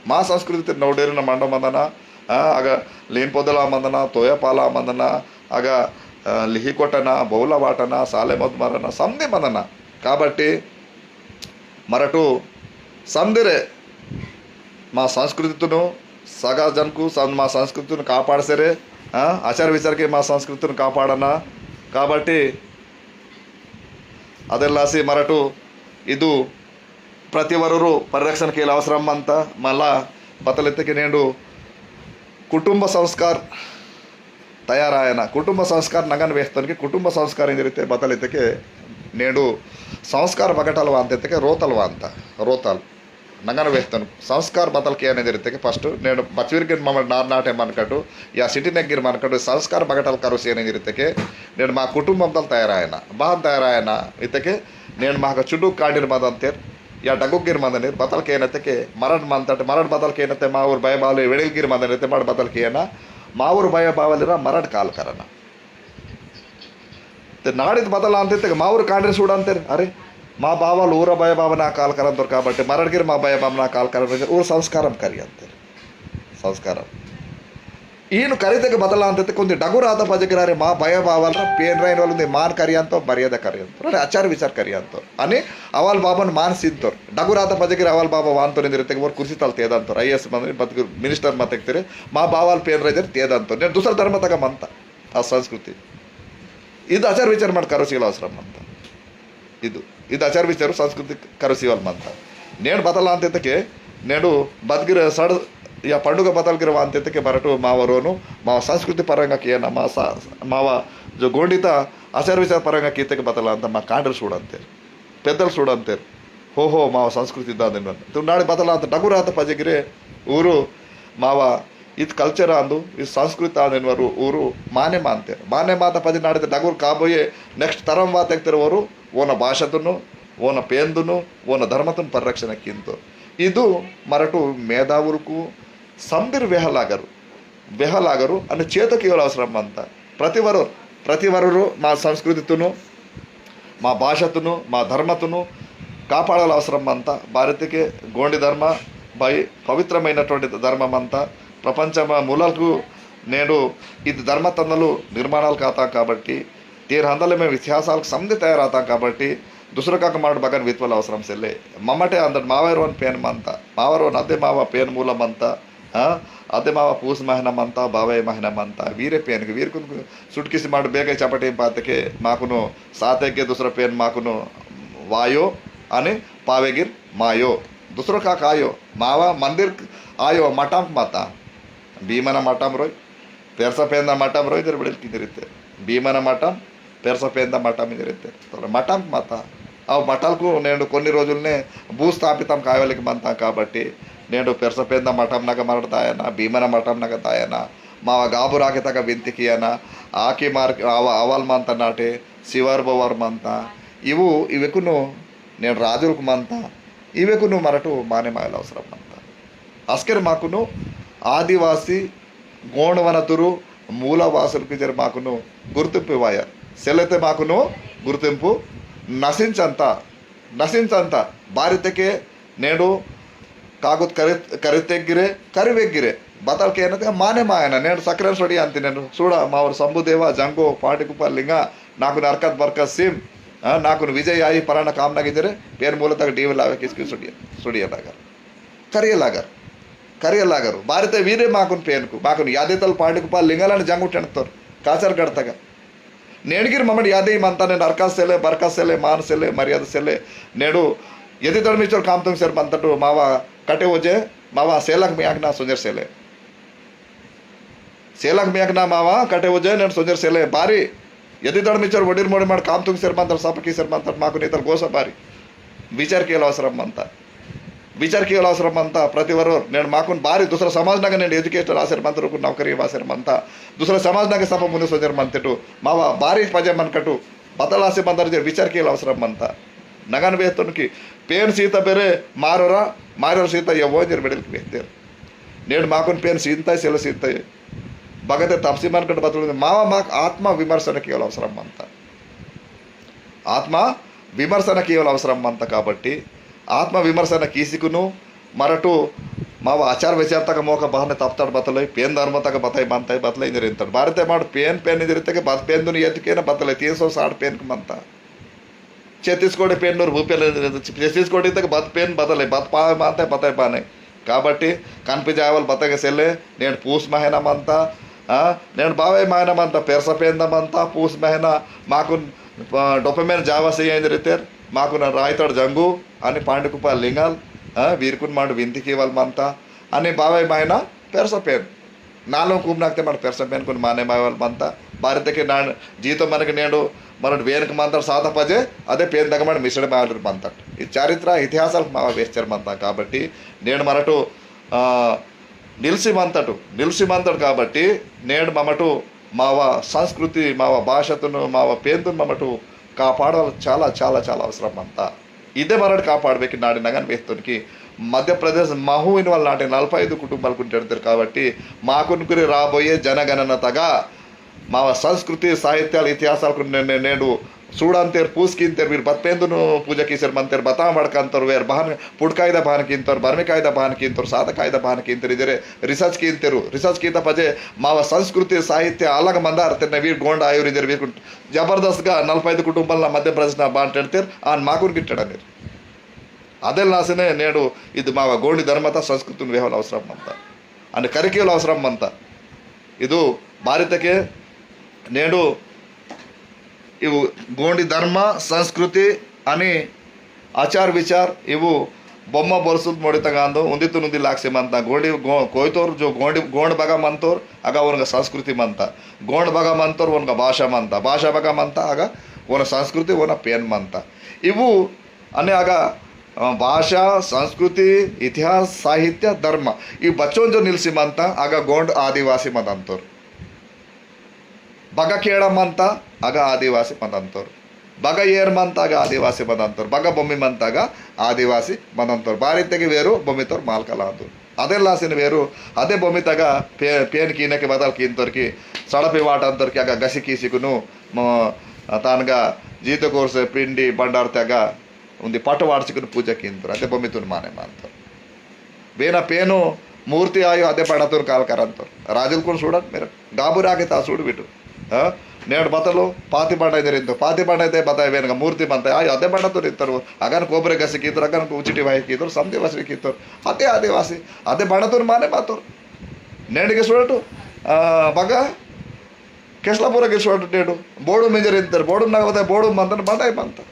मा संस्कृति नौडेरिन मंडो मंदना, आ, अगा लीन पोदला मंदना, तोया पाला मंदना, अगा, आ, लिही कोटना, बहुला वाटना, साले मत मरना, समदि मंदना। काबट्टी मरटु समदिरे मा संस्कृतितुनु सगा जनकु सम-, मा संस्कृतितुनु कापाड़सेरे, आ, आचार विचार के मा संस्कृतितुनु कापाड़ना। काबट्टी अदेलासी मरटु इदु प्रतिवरुरु परिरक्षण केल अवसरम मंता। मला बतलेते के नेंडु कुटुंब संस्कार तयारायना। कुटुंब संस्कार नगन वेस्तन के कुटुंब संस्कार इंजरिते बतल इतके नेडु संस्कार बगटल वांत इतके रोतल वांत, रोतल नगन वेस्तन संस्कार बतल किया इंजरिते के first नेडु बचविर गिर ममल नार नाटे मनकटु या city नगिर मनकटु संस्कार बगटल करुसी इंजरिते के नेडु मा कुटुंबम तल तयारायना, बाहन तयारायना इतके नेडु माक चुडू कांडिर मदंतेर या डगुगिर मंदनेर बतल केनते के मरड मंतट, मरड बतल केनते माउर बय बाले वेड़िल गिर मंदनेते मरड बतल केना माउर बय बावलिरा मरड काल करना। ते नाड़ित बतल आंते ते माउर कांडिर सूडंतेर, अरे, मा बावल ऊर बय बावना काल करंतोर काबट्टी मरड गिर मा बय बावना काल करंतोर, ऊर संस्कारम करियंतेर। संस्कारम। ईनु करितेके बतल आंते ते कोंदी डगुर आता पजगिरारे मा बय बावल रा पेन राइन वाल उंदी मान करियंतो, मर्यादा करियंतो, अरे आचार विचार करियंतो। अनि अवाल बाबन मान सिंतोर। डगुर आता पजगिर अवाल बाबा वांतोर इंदिर इतेके मोर कुर्सी तल तेदंतोर। IAS मंत्री बतगुर minister मतेक तेरे मा बावल पेन राइन तेदंतोर। नेन दूसरा धर्म तक मंता आ संस्कृति। इद आचार विचार मट करो सीला अवसरम मंता। इदु, इद आचार विचार संस्कृति करो सीवल मंता। नेन बतल आंते तके, नेडु बदगिर सड़ या पंडुग बतल गिर वांते तके मरटु मावरोनु, माव संस्कृति परंगा कियना, मा सा-, मावा जो गोंडिता आचार विचार परंगा कीतेके बतल आंता मा कांडर सूडंतेर, पेद्दल सूडंतेर। हो हो, माव संस्कृति दादिन वन। तू नाड़ी बतल आंता डगुर आता पजगिरे, ऊरु मावा इद culture आंदु, इद संस्कृति आंदु इनवरु ऊरु माने मानतेर। माने माता पजिनाड़िते डगुर काबोये next तरम वातेकतेर वरु ओन भाषातुनु, ओन पेंदुनु, ओन धर्मतुनु परिरक्षण किंतु। इदु मरटु मेधावुलकु समदिर वेहलागरु, वेहलागरु अनि चेतो कियोल अवसरम मंता। प्रति वरोर, प्रति वरोरु मा संस्कृतितुनु, मा भाषातुनु, मा धर्मतुनु कापाडल अवसरम मंता। भारतके गोंडी धर्म भाई पवित्रमैनटुवंटि धर्म मंता। प्रपंच म-, मूलकु नेडु इद धर्म तंदलु निर्माणाल काता काबट्टी, तेर हंदले में इतिहासाल समदे तयार आता काबट्टी, दुसरो काक माड बगन वित्वल अवसरम सेले। ममटे अंदर मावेरोन पेन मंता, मावेरोन अदे मावा पेन मूल मंता, हाँ? अदे मावा पूस महीना मंता, बावे महीना मंता, वीरे पेन के वीर कुन सुटकिसी माड बेगे चपटे बात के माकुनो साते के दुसरो पेन माकुनो वायो, अने पावेगिर मायो। दुसरो काक आयो, मावा मंदिर आयो, मठाम माता, भीमना मठाम रोय, पेरसा पेंदा मठाम रोय, इदर बड़ेल किंजरिते। भीमना मठाम, पेरसा पेंदा मठाम इजरिते। तोला मठाम माता। अव मठालकु नेंडु कोन्नि रोजुलने भूस्थापितम कायवलिक मंता काबट्टी, नेंडु पेरसा पेंदा मठाम नग मरड़ दायना, भीमना मठाम नग दायना, मावा गाबुराके तग विनती कियना, आकी मार-, आवा-, अवल मंता नाटे, सिवर बवर मंता, इवु, इवेकुनु नेंडु राजुलकु मंता, इवेकुनु मरटु माने मायल अवसरम मंता। अस्केर माकुनु आदिवासी गोंडवनतुरु मूलवासुलकु इजर माकुनु गुर्तिंपु वायर। सेलेते माकुनु गुर्तिंपु नसिंचंता, नसिंचंता। बारितके नेडु कागुत करि-, करितेग्गिरे, करिवेग्गिरे। बतल केनते माने मायना। नेडु सक्रेन सोडिया अंति नेडु। सूडा मावर शंभुदेवा, जंगो, पांडिकुप्पा लिंगा, नाकुन अरकत बरकत सिम, आ, नाकुन विजय आई पराना काम नगिजरे, पेन मूलतक डीवे लावे किसकी सोडिया, सोडिया नगर। करियलागर, करियलागर। बारिते वीरे माकुन पेनकु, माकुन यादेतल पांडिकुप्पा लिंगालन जंगु टेनतोर, काचर गड़तगा। नेड़गिर ममड़ यादे मंता ने नरका सेले, बरका सेले, मान सेले, मर्यादा सेले। नेडु यदि दड़ मिचोर काम तुम सेर मंतटु मावा कटे वजे, मावा सेलक मियाकना सुंजर सेले। सेलक मियाकना मावा कटे वजे नेन सोंजर सेले बारी। यदि दड़ मिचर वडीर मोड़ी माड़ काम तुंग सेर मंतर, सपकी सेर मंतर, माकुन इतर गोसा बारी। विचार कियला अवसरम मंता। विचार कियला अवसरम मंता। प्रति वरोर नेन माकुन बारी दूसरा समाज नगा नेन educated आसेर मंतर, उकुन नौकरी वासेर मंता। दूसरा समाज नगा सप मुने सोंजर मंतेटु। मावा बारी पजे मन कटु। बतल आसे मंतर जे विचार कियला अवसरम मंता। नगन वेतन की पेन सीता बेरे मारोरा, मारोर सीता ये वो इंजर बेडल की बेहतर। नेड माकुन पेन सीनताय, सेल सीनताय। बगते तपसी मन कट बतल मावा माक आत्मा विमर्शन कियला अवसरम मंता। आत्मा विमर्शन कियला अवसरम मंता काबट्टी, आत्मा विमर्शन कीसिकुनु मरटु मावा आचार विचार तक मोका बहने तपतड़ बतले, पेन धर्म तक बताई मंताय बतले इंजर इंतड़। बारते माड़ पेन, पेन इंजर इतके बत पेन दुनि एतकेन बतले, तीन सौ साठ पेन क मंता। छत्तीसगढ़ पेन नूर भूपेन, छत्तीसगढ़ इतक बत पेन बतले, बत पावे मानते, बतले पाने। काबट्टी कनपी जावल बतके सेले, नेन पूस महीना मंता, आ, नेन बावे महीना मंता, पेरसा पेंदा मंता, पूस महीना, माकुन, आ, डोपेमेन जावा से येंद रितेर, माकुन रायतड़ जंगू, अनि पांडकुपा लिंगल, आ, वीरकुन मांड विनती कीवल मंता, अनि बावे महीना पेरसा पेन। नालो कुम नाकते मन पेरसा पेन कुन माने मावल मंता। बारिते के नान जीतो मन के नेंडो मरट वेन के मंतर साता पजे, अदे पेन दग मन मिसड़े मावल मंतर। ई चरित्र इतिहासाल मावा वेस्चर मंता काबट्टी, नेंड मरटो, आ, निल्सी मंतटो, निल्सी मंतट काबट्टी, नेंड ममटो मावा संस्कृति, मावा भाषातुनु, मावा पेंतुनु ममटो कापाडल चाला, चाला, चाला अवसरम मंता। इदे मरड़ कापाडबेकि नाडी नगन वेहतोन की मध्य प्रदेश महू इनवल नाटे नलपै ऐदु कुटुंबाल कुन तेड़तेर काबट्टी माकुन कुरे राबोये जनगणन तगा मावा संस्कृति, साहित्याल, इतिहासाल कुन ने-, ने-, नेडु सूड़ांतेर, पूसकिंतेर, वीर बत पेंदुनु पूजा कीसेर मंतेर, बता वड़कंतोर, वेर बहन पुड़ कायदा बहन किंतोर, बर्मी कायदा बहन किंतोर, सादा कायदा बहन किंतोर, इजरे research किंतेरु, research कीता पजे मावा संस्कृति, साहित्य अलग मंदार तेन्ने वीर गोंड आयुर इजरे वीर कुन जबरदस्तगा नलपै ऐदु कुटुंबालना मध्य प्रदेशना बान तेड़तेर, आन माकुन गिट्टडनेर। अदेल नासने नेडु इद मावा गोंडी धर्मता संस्कृतिन वेहवल अवसरम मंता। अनि करिकेवल अवसरम मंता। इदु बारितके नेडु इवु गोंडी धर्म, संस्कृति अनि आचार विचार इवु बोम्मा बोरसुत मोड़ितगांदो उन्दितुन उन्दी लाक्से मंता। गोंडी गो-, कोयतोर जो गोंडी, गोंड बगा मंतोर अगा ओनगा संस्कृति मंता। गोंड बगा मंतोर ओनगा भाषा मंता। भाषा बगा मंता अगा ओन संस्कृति ओन पेन मंता। इवु अने अगा अ, भाषा, संस्कृति, इतिहास, साहित्य, धर्म, इव बच्चोन जो निलसी मंता, अगा गोंड आदिवासी मंदंतोर। बगा केड़ा मंता, अगा आदिवासी मंदंतोर। बगा एर मंता, अगा आदिवासी मंदंतोर। बगा बोमी मंता, अगा आदिवासी मंदंतोर। बारितेके वेरु बोमीतोर मालकलांदु। अदे लासिन वेरु, अदे बोमीतगा पे-, पेन कीनेके बदल कींतोर की, सड़पी वाटंतोर की, अगा गसी कीसिकुनु, म-, तानगा जीत कोर्से पिंडी बंडार तगा उंदी पट वाड़सिकुन पूजा किंतोर, अदे बोमितुन माने मांतोर। बेना पेनु मूर्ति आयो, अदे बंडतुन काल करंतोर। राजुलकुन सूड़ट मेरे, गाबुराके ता सूड़ बिटु। हाँ? नेंड बतलो, पाती बंडा इधर इंतो, पाती बंडा इधर बताए बेनगा मूर्ति बनता है, आयो, अदे बंडतुन इत्तोर, अगन कोबरे गसी कीतोर, अगन उचिटी भाई कीतोर, समदे वसरी कीतोर, अदे आदिवासी, अदे बंडतुन माने मातोर। नेंड के सूड़टु, आ, बगा, केसलापुर के सूड़टु नेंडु, बोडु मेंजर इंतर, बोडु नगवता, बोडु मंतन, बंडाई मंता।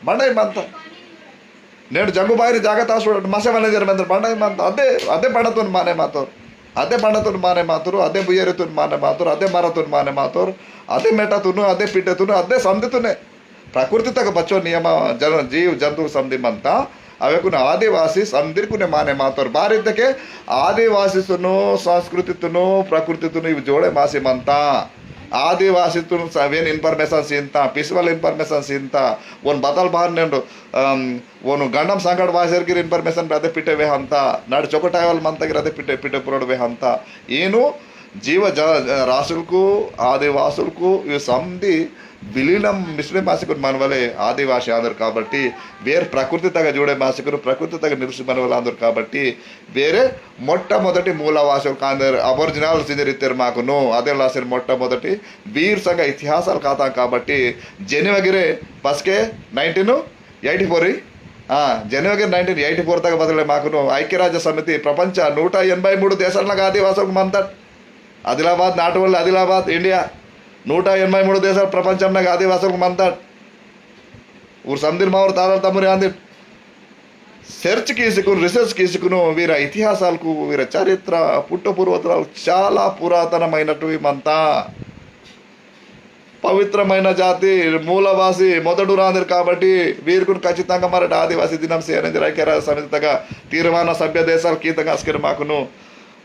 बंडाई मंता। नेंड जंगुबाईरी जागता सूड़ट मसे मनेजर मेंदर बंडाई मंता। अदे, अदे बंडतुन माने मातोर। अदे बंडतुन माने मातोर, अदे बुयेरतुन माने मातोर, अदे मरतुन माने मातोर, अदे मेटतुन, अदे पिटतुन, अदे समदितुने। प्रकृति तक बच्चो नियम जन-, जीव जंतु समदि मंता। अवेकुन आदिवासी समदिरकुने माने मातोर। बारितके आदिवासीतुनु, संस्कृतितुनु, प्रकृतितुनु इव जोड़े मासी मंता। आदिवासीतुनु स-, वेन information सींता, पिसवल information सींता, वोन बतल बाहर नेंडु, अम, वोनु गंडम संकट वासेर गिर information अदे पिटे वेहंता, नाड़ चोकटायवल मंता गिर अदे पिटे, पिटे पुरोड़ वेहंता। ईनु जीव ज-, रासुलकु, आदिवासुलकु, इव समदि विलीनम मिश्रे मासिकुन मनवले आदिवासी आंदर काबट्टी, वेर प्रकृति तग जुड़े मासिकुन प्रकृति तग निरुसि मनवल आंदर काबट्टी, वेरे मोट्टमोदटि मूलवासुल कांदर Aboriginal सिंजर इत्तेर माकुनु, अदे लासिर मोट्टमोदटि वीर संग इतिहासल काता काबट्टी, जेनेवा गिरे बसके nineteen eighty four, आ, जेनेवा गिरे nineteen eighty four तक बदले माकुनु, ऐक्यराज्य समिति प्रपंच नूटा एनभै मूडु देशालनगा आदिवासुल मंतट। आदिलाबाद, not only आदिलाबाद, India, नूटा एनभै मूडु देशाल प्रपंचमनगा आदिवासुल मंतट। ऊर समदिर मावर तारल तमुरे आंदिर। Search कीसिकुन, research कीसिकुन, वीर इतिहासालकु, वीर चरित्र, पुट्ट पूर्वतरालु चाला पुरातनमैनटुवि मंता। पवित्रमैन जाति, मूलवासी, मोदटु रांदिर काबट्टी, वीरकुन खचितंगा मरट आदिवासी दिनम सेनंजर ऐक्यराज्य समिति तगा तीर्मानम सभ्य देशाल कीतंगा अस्किर माकुनु।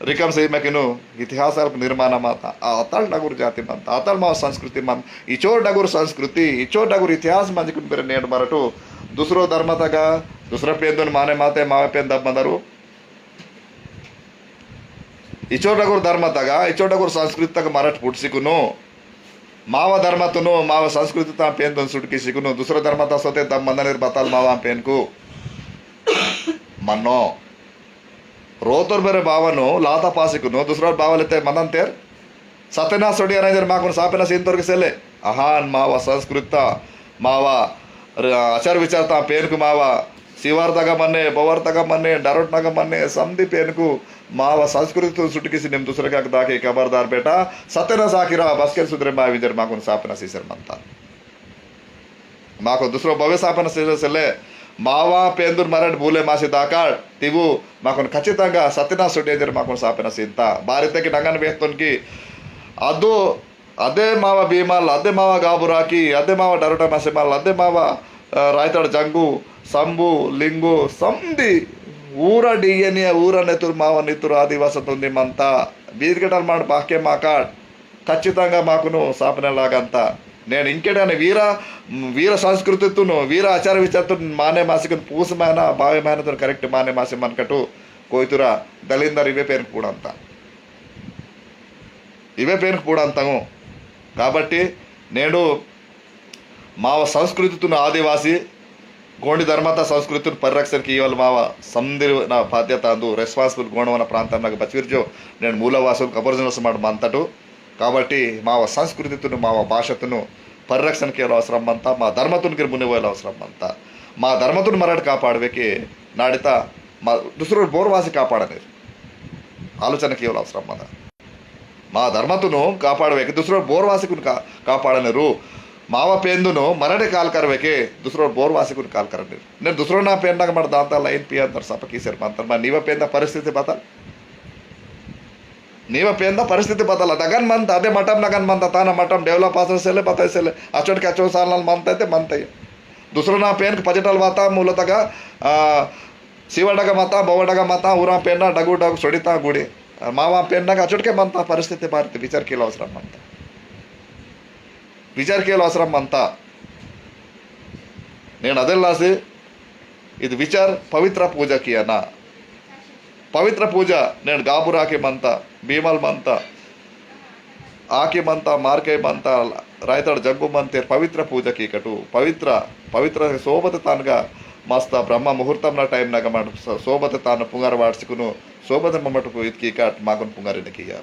रिकम से मकिनु इतिहासाल निर्माण माता, आ अतल डगुर जाति मंता, अतल माव संस्कृति मंता, इचोर डगुर संस्कृति, इचोर डगुर इतिहास मंजकुन बेरे नेंड मरटु, दूसरो धर्म तगा, दूसरा पेंदुन माने माते मावे पेंद मंदरु। इचोर डगुर धर्म तगा, इचोर डगुर संस्कृति तगा मरट पुटसिकुनु, माव धर्मतुनु, माव संस्कृति ता पेंदुन सुटकिसिकुनु, दूसरा धर्म ता सोते तब मंदनिर बताल मावा पेनकु। मन्नो। रोतोर बेरे बावनु लाता पासिकुनु दुसरोर बावलेते मनंतेर। सत्यनाश सोडिया नजर माकुन सापिना सींतोर के सेले। अहान मावा संस्कृत, मावा र-, आचार विचारता पेनकु मावा। सिवार तगा मन्ने, बवर तगा मन्ने, डरोट नगा मन्ने, समदी पेनकु मावा संस्कृति तुन सुटकिसी निम दुसरे का दाके खबरदार बेटा। सत्यनाश आकिरा बसकेर सुधरे माविंजर माकुन सापिना सीसर मंता। माको दुसरो भवे सापन से-, सेले मावा पेंदुर मरट भूले मासी दाकाड तिवु माकुन खचितंगा सत्यनाश डेंजर माकुन सापन सींता। बारिते की नंगन वेहतोन की अदु अदे मावा भीमाल, अदे मावा गाबुराकी, अदे मावा डरोटा मासेमाल, अदे मावा, अ, रायताड़ जंगु, संबु, लिंगु, समदी ऊरा D N A, ऊरा नेतुर मावा नेतुर आदिवास तुंदी मंता। बीद गटल माड बाके माकाड। खच्चितंगा माकुनु सापने लागंता। नेनु इंकेडने वीर, वीर संस्कृतितुनु, वीर आचार विचारतुनु माने मासिकुन पूस माना, बावे मानतुनु correct माने मासि मनकटु कोइतुरा दलिंदर इवे पेन कूडंता। इवे पेन कूडंतंगु। काबट्टी नेनु माव संस्कृतितुनु आदिवासी गोंडी धर्मता संस्कृतितुनु परिरक्षण कीयवल माव समदिर ना बाध्यता अंदु responsible गोंडवन प्रांतमनगा बचविरजो नेनु मूलवासुलकु aboriginals माड मंतटु। काबट्टी माव संस्कृतितुनु माव भाषातुनु परिरक्षण कीयवल अवसरम मंता, मा धर्मतुनु गिर मुने वोयवल अवसरम मंता। मा धर्मतुनु मरट कापाडवेके नाडिता मा दुसरो बोरवासी कापाडनेर आलोचना कीयवल अवसरम मंता। मा धर्मतुनु कापाडवेके दुसरो बोरवासीकुन का-, कापाडनेरु। माव पेंदुनु मरटे काल करवेके दुसरो बोरवासीकुन काल करनेरु। ने दुसरो ना पेंदग मर दांता line पिया दर सपकी सेर मंतर। मा नीव पेंदा परिस्थिति बतल। नीव पेंदा परिस्थिति बतल। दगन मंत, अदे मठम नगन मंत, ताना मठम develop आसर सेले, बतल सेले। अचोट के अचोट साल नल मंत ते मंत। दुसरो ना पेन के पजटल वाता मूलतगा, आ, सिवडगा मता, बवडगा मता, उरा पेन ना डगु डगु सोडिता गुड़ी। आ, मावा पेन ना अचुटके मनता परिस्थिति बारित विचार कीला अवसरम मनता। विचार कीला अवसरम मनता। नेन अदेलासी इद विचार पवित्र पूजा कियाना। पवित्र पूजा नेन गाबुर आके मनता, भीमल मनता, आके मनता, मारके मनता, रायताड़ जग्गु मनते पवित्र पूजा कीकटु। पवित्र, पवित्र सोबत तानगा मस्त ब्रह्म मुहूर्तम ना टाइम नगा मट स-, सोबत तान पुंगर वाटसिकुनु, सोबत ममटकु इद कीकट माकुन पुंगरिन कियार।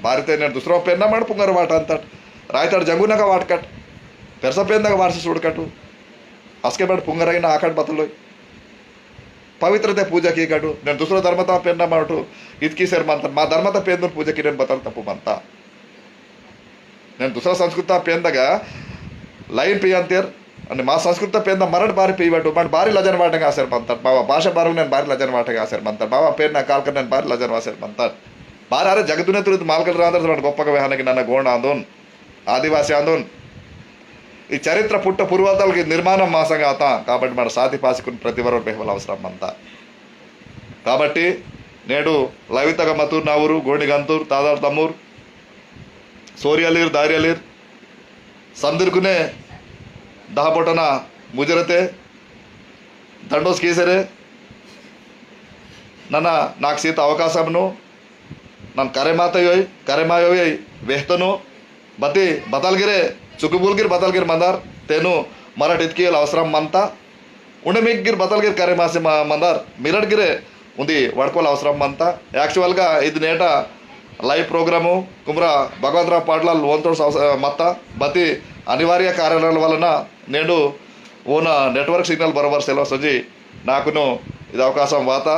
बारिते नेन दुसरो पेन ना मट पुंगर वाट अंतट। रायताड़ जग्गु नगा वाटकट। पेरसा पेन नगा वाटसी सुड़कटु। असके मट पुंगरगिन आकट बतलोय। पवित्रते पूजा कीकटु, नेन दुसरा धर्मता पेंदा माटु, इतकी सेर मंता, मा धर्मता पेंदुन पूजा किरेन बतल तप्पु मंता। नेन दुसरा संस्कृत पेंदगा लाइन पियांतेर, अनि मा संस्कृत पेंदा मरट बारी पीवटु, मट बारी लजन वाटंगा आसेर मंता, बाबा भाषा बारू नेन बारी लजन वाटंगा आसेर मंता, बाबा पेन ना कालकर नेन बारी लजन वासेर मंता। बार अरे जगतुने तुरित मालकल रांदर समट गोप्पक वेहनक नन्ना गोंड आंदुन। आदिवासी आंदोलन, ई चरित्र पुट्ट पूर्वतल की निर्माण मासंग आता, काबट्टी मट साथी पासिकुन प्रतिवरोर बेहवल अवसरम मंता। काबट्टी नेडु लवितग मतूर नावूर, गोंडी गंतूर, तादार तम्मूर, सोरियलीर, दारियलीर, संदिरकुने दहा बोटना मुजरते, दंडोस कीसरे, नना नाक सीत अवकाशमनु, नन करेमातयोय, करेमायोय वेहतनु, बती बतलगिरे, चुकुबुलगिर बतलगिर मंदर, तेनु मरट इतकील अवसरम मंता, उंडे मिग्गिर बतलगिर करेमासे म-, मंदर, मिरटगिरे उंदी वड़कोल अवसरम मंता। Actual गा इद नेटा live program कुमरा भगवंतराव पाटलाल ओंतोड़ सवस-, मत्ता, बती अनिवार्य कारणल वलना नेडु ओना network signal बरोबर सेलवा सोजी नाकुनु इद अवकाशम वाता।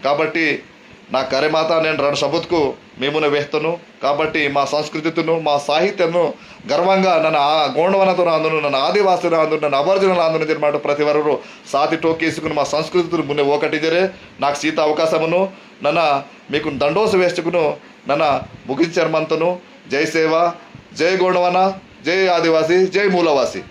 काबट्टी ना करेमाता नेन रण सबुतकु मीमुने वेहतनु। काबट्टी मा संस्कृतितुनु, मा साहित्यनु गर्वंगा नना आ गोंडवनतुन आंदुनु, नना आदिवासीन आंदुनु, नना Aboriginal आंदुनु इंजेर मट प्रतिवरोरु साथी टोकीसुकुन मा संस्कृतितुन मुने ओकटिंजरे नाक सीत अवकाशमुनु नना मीकुन दंडोस वेहचुकुनु नना मुगिंचर मंतनु। जय सेवा, जय गोंडवाना, जय आदिवासी, जय मूलवासी।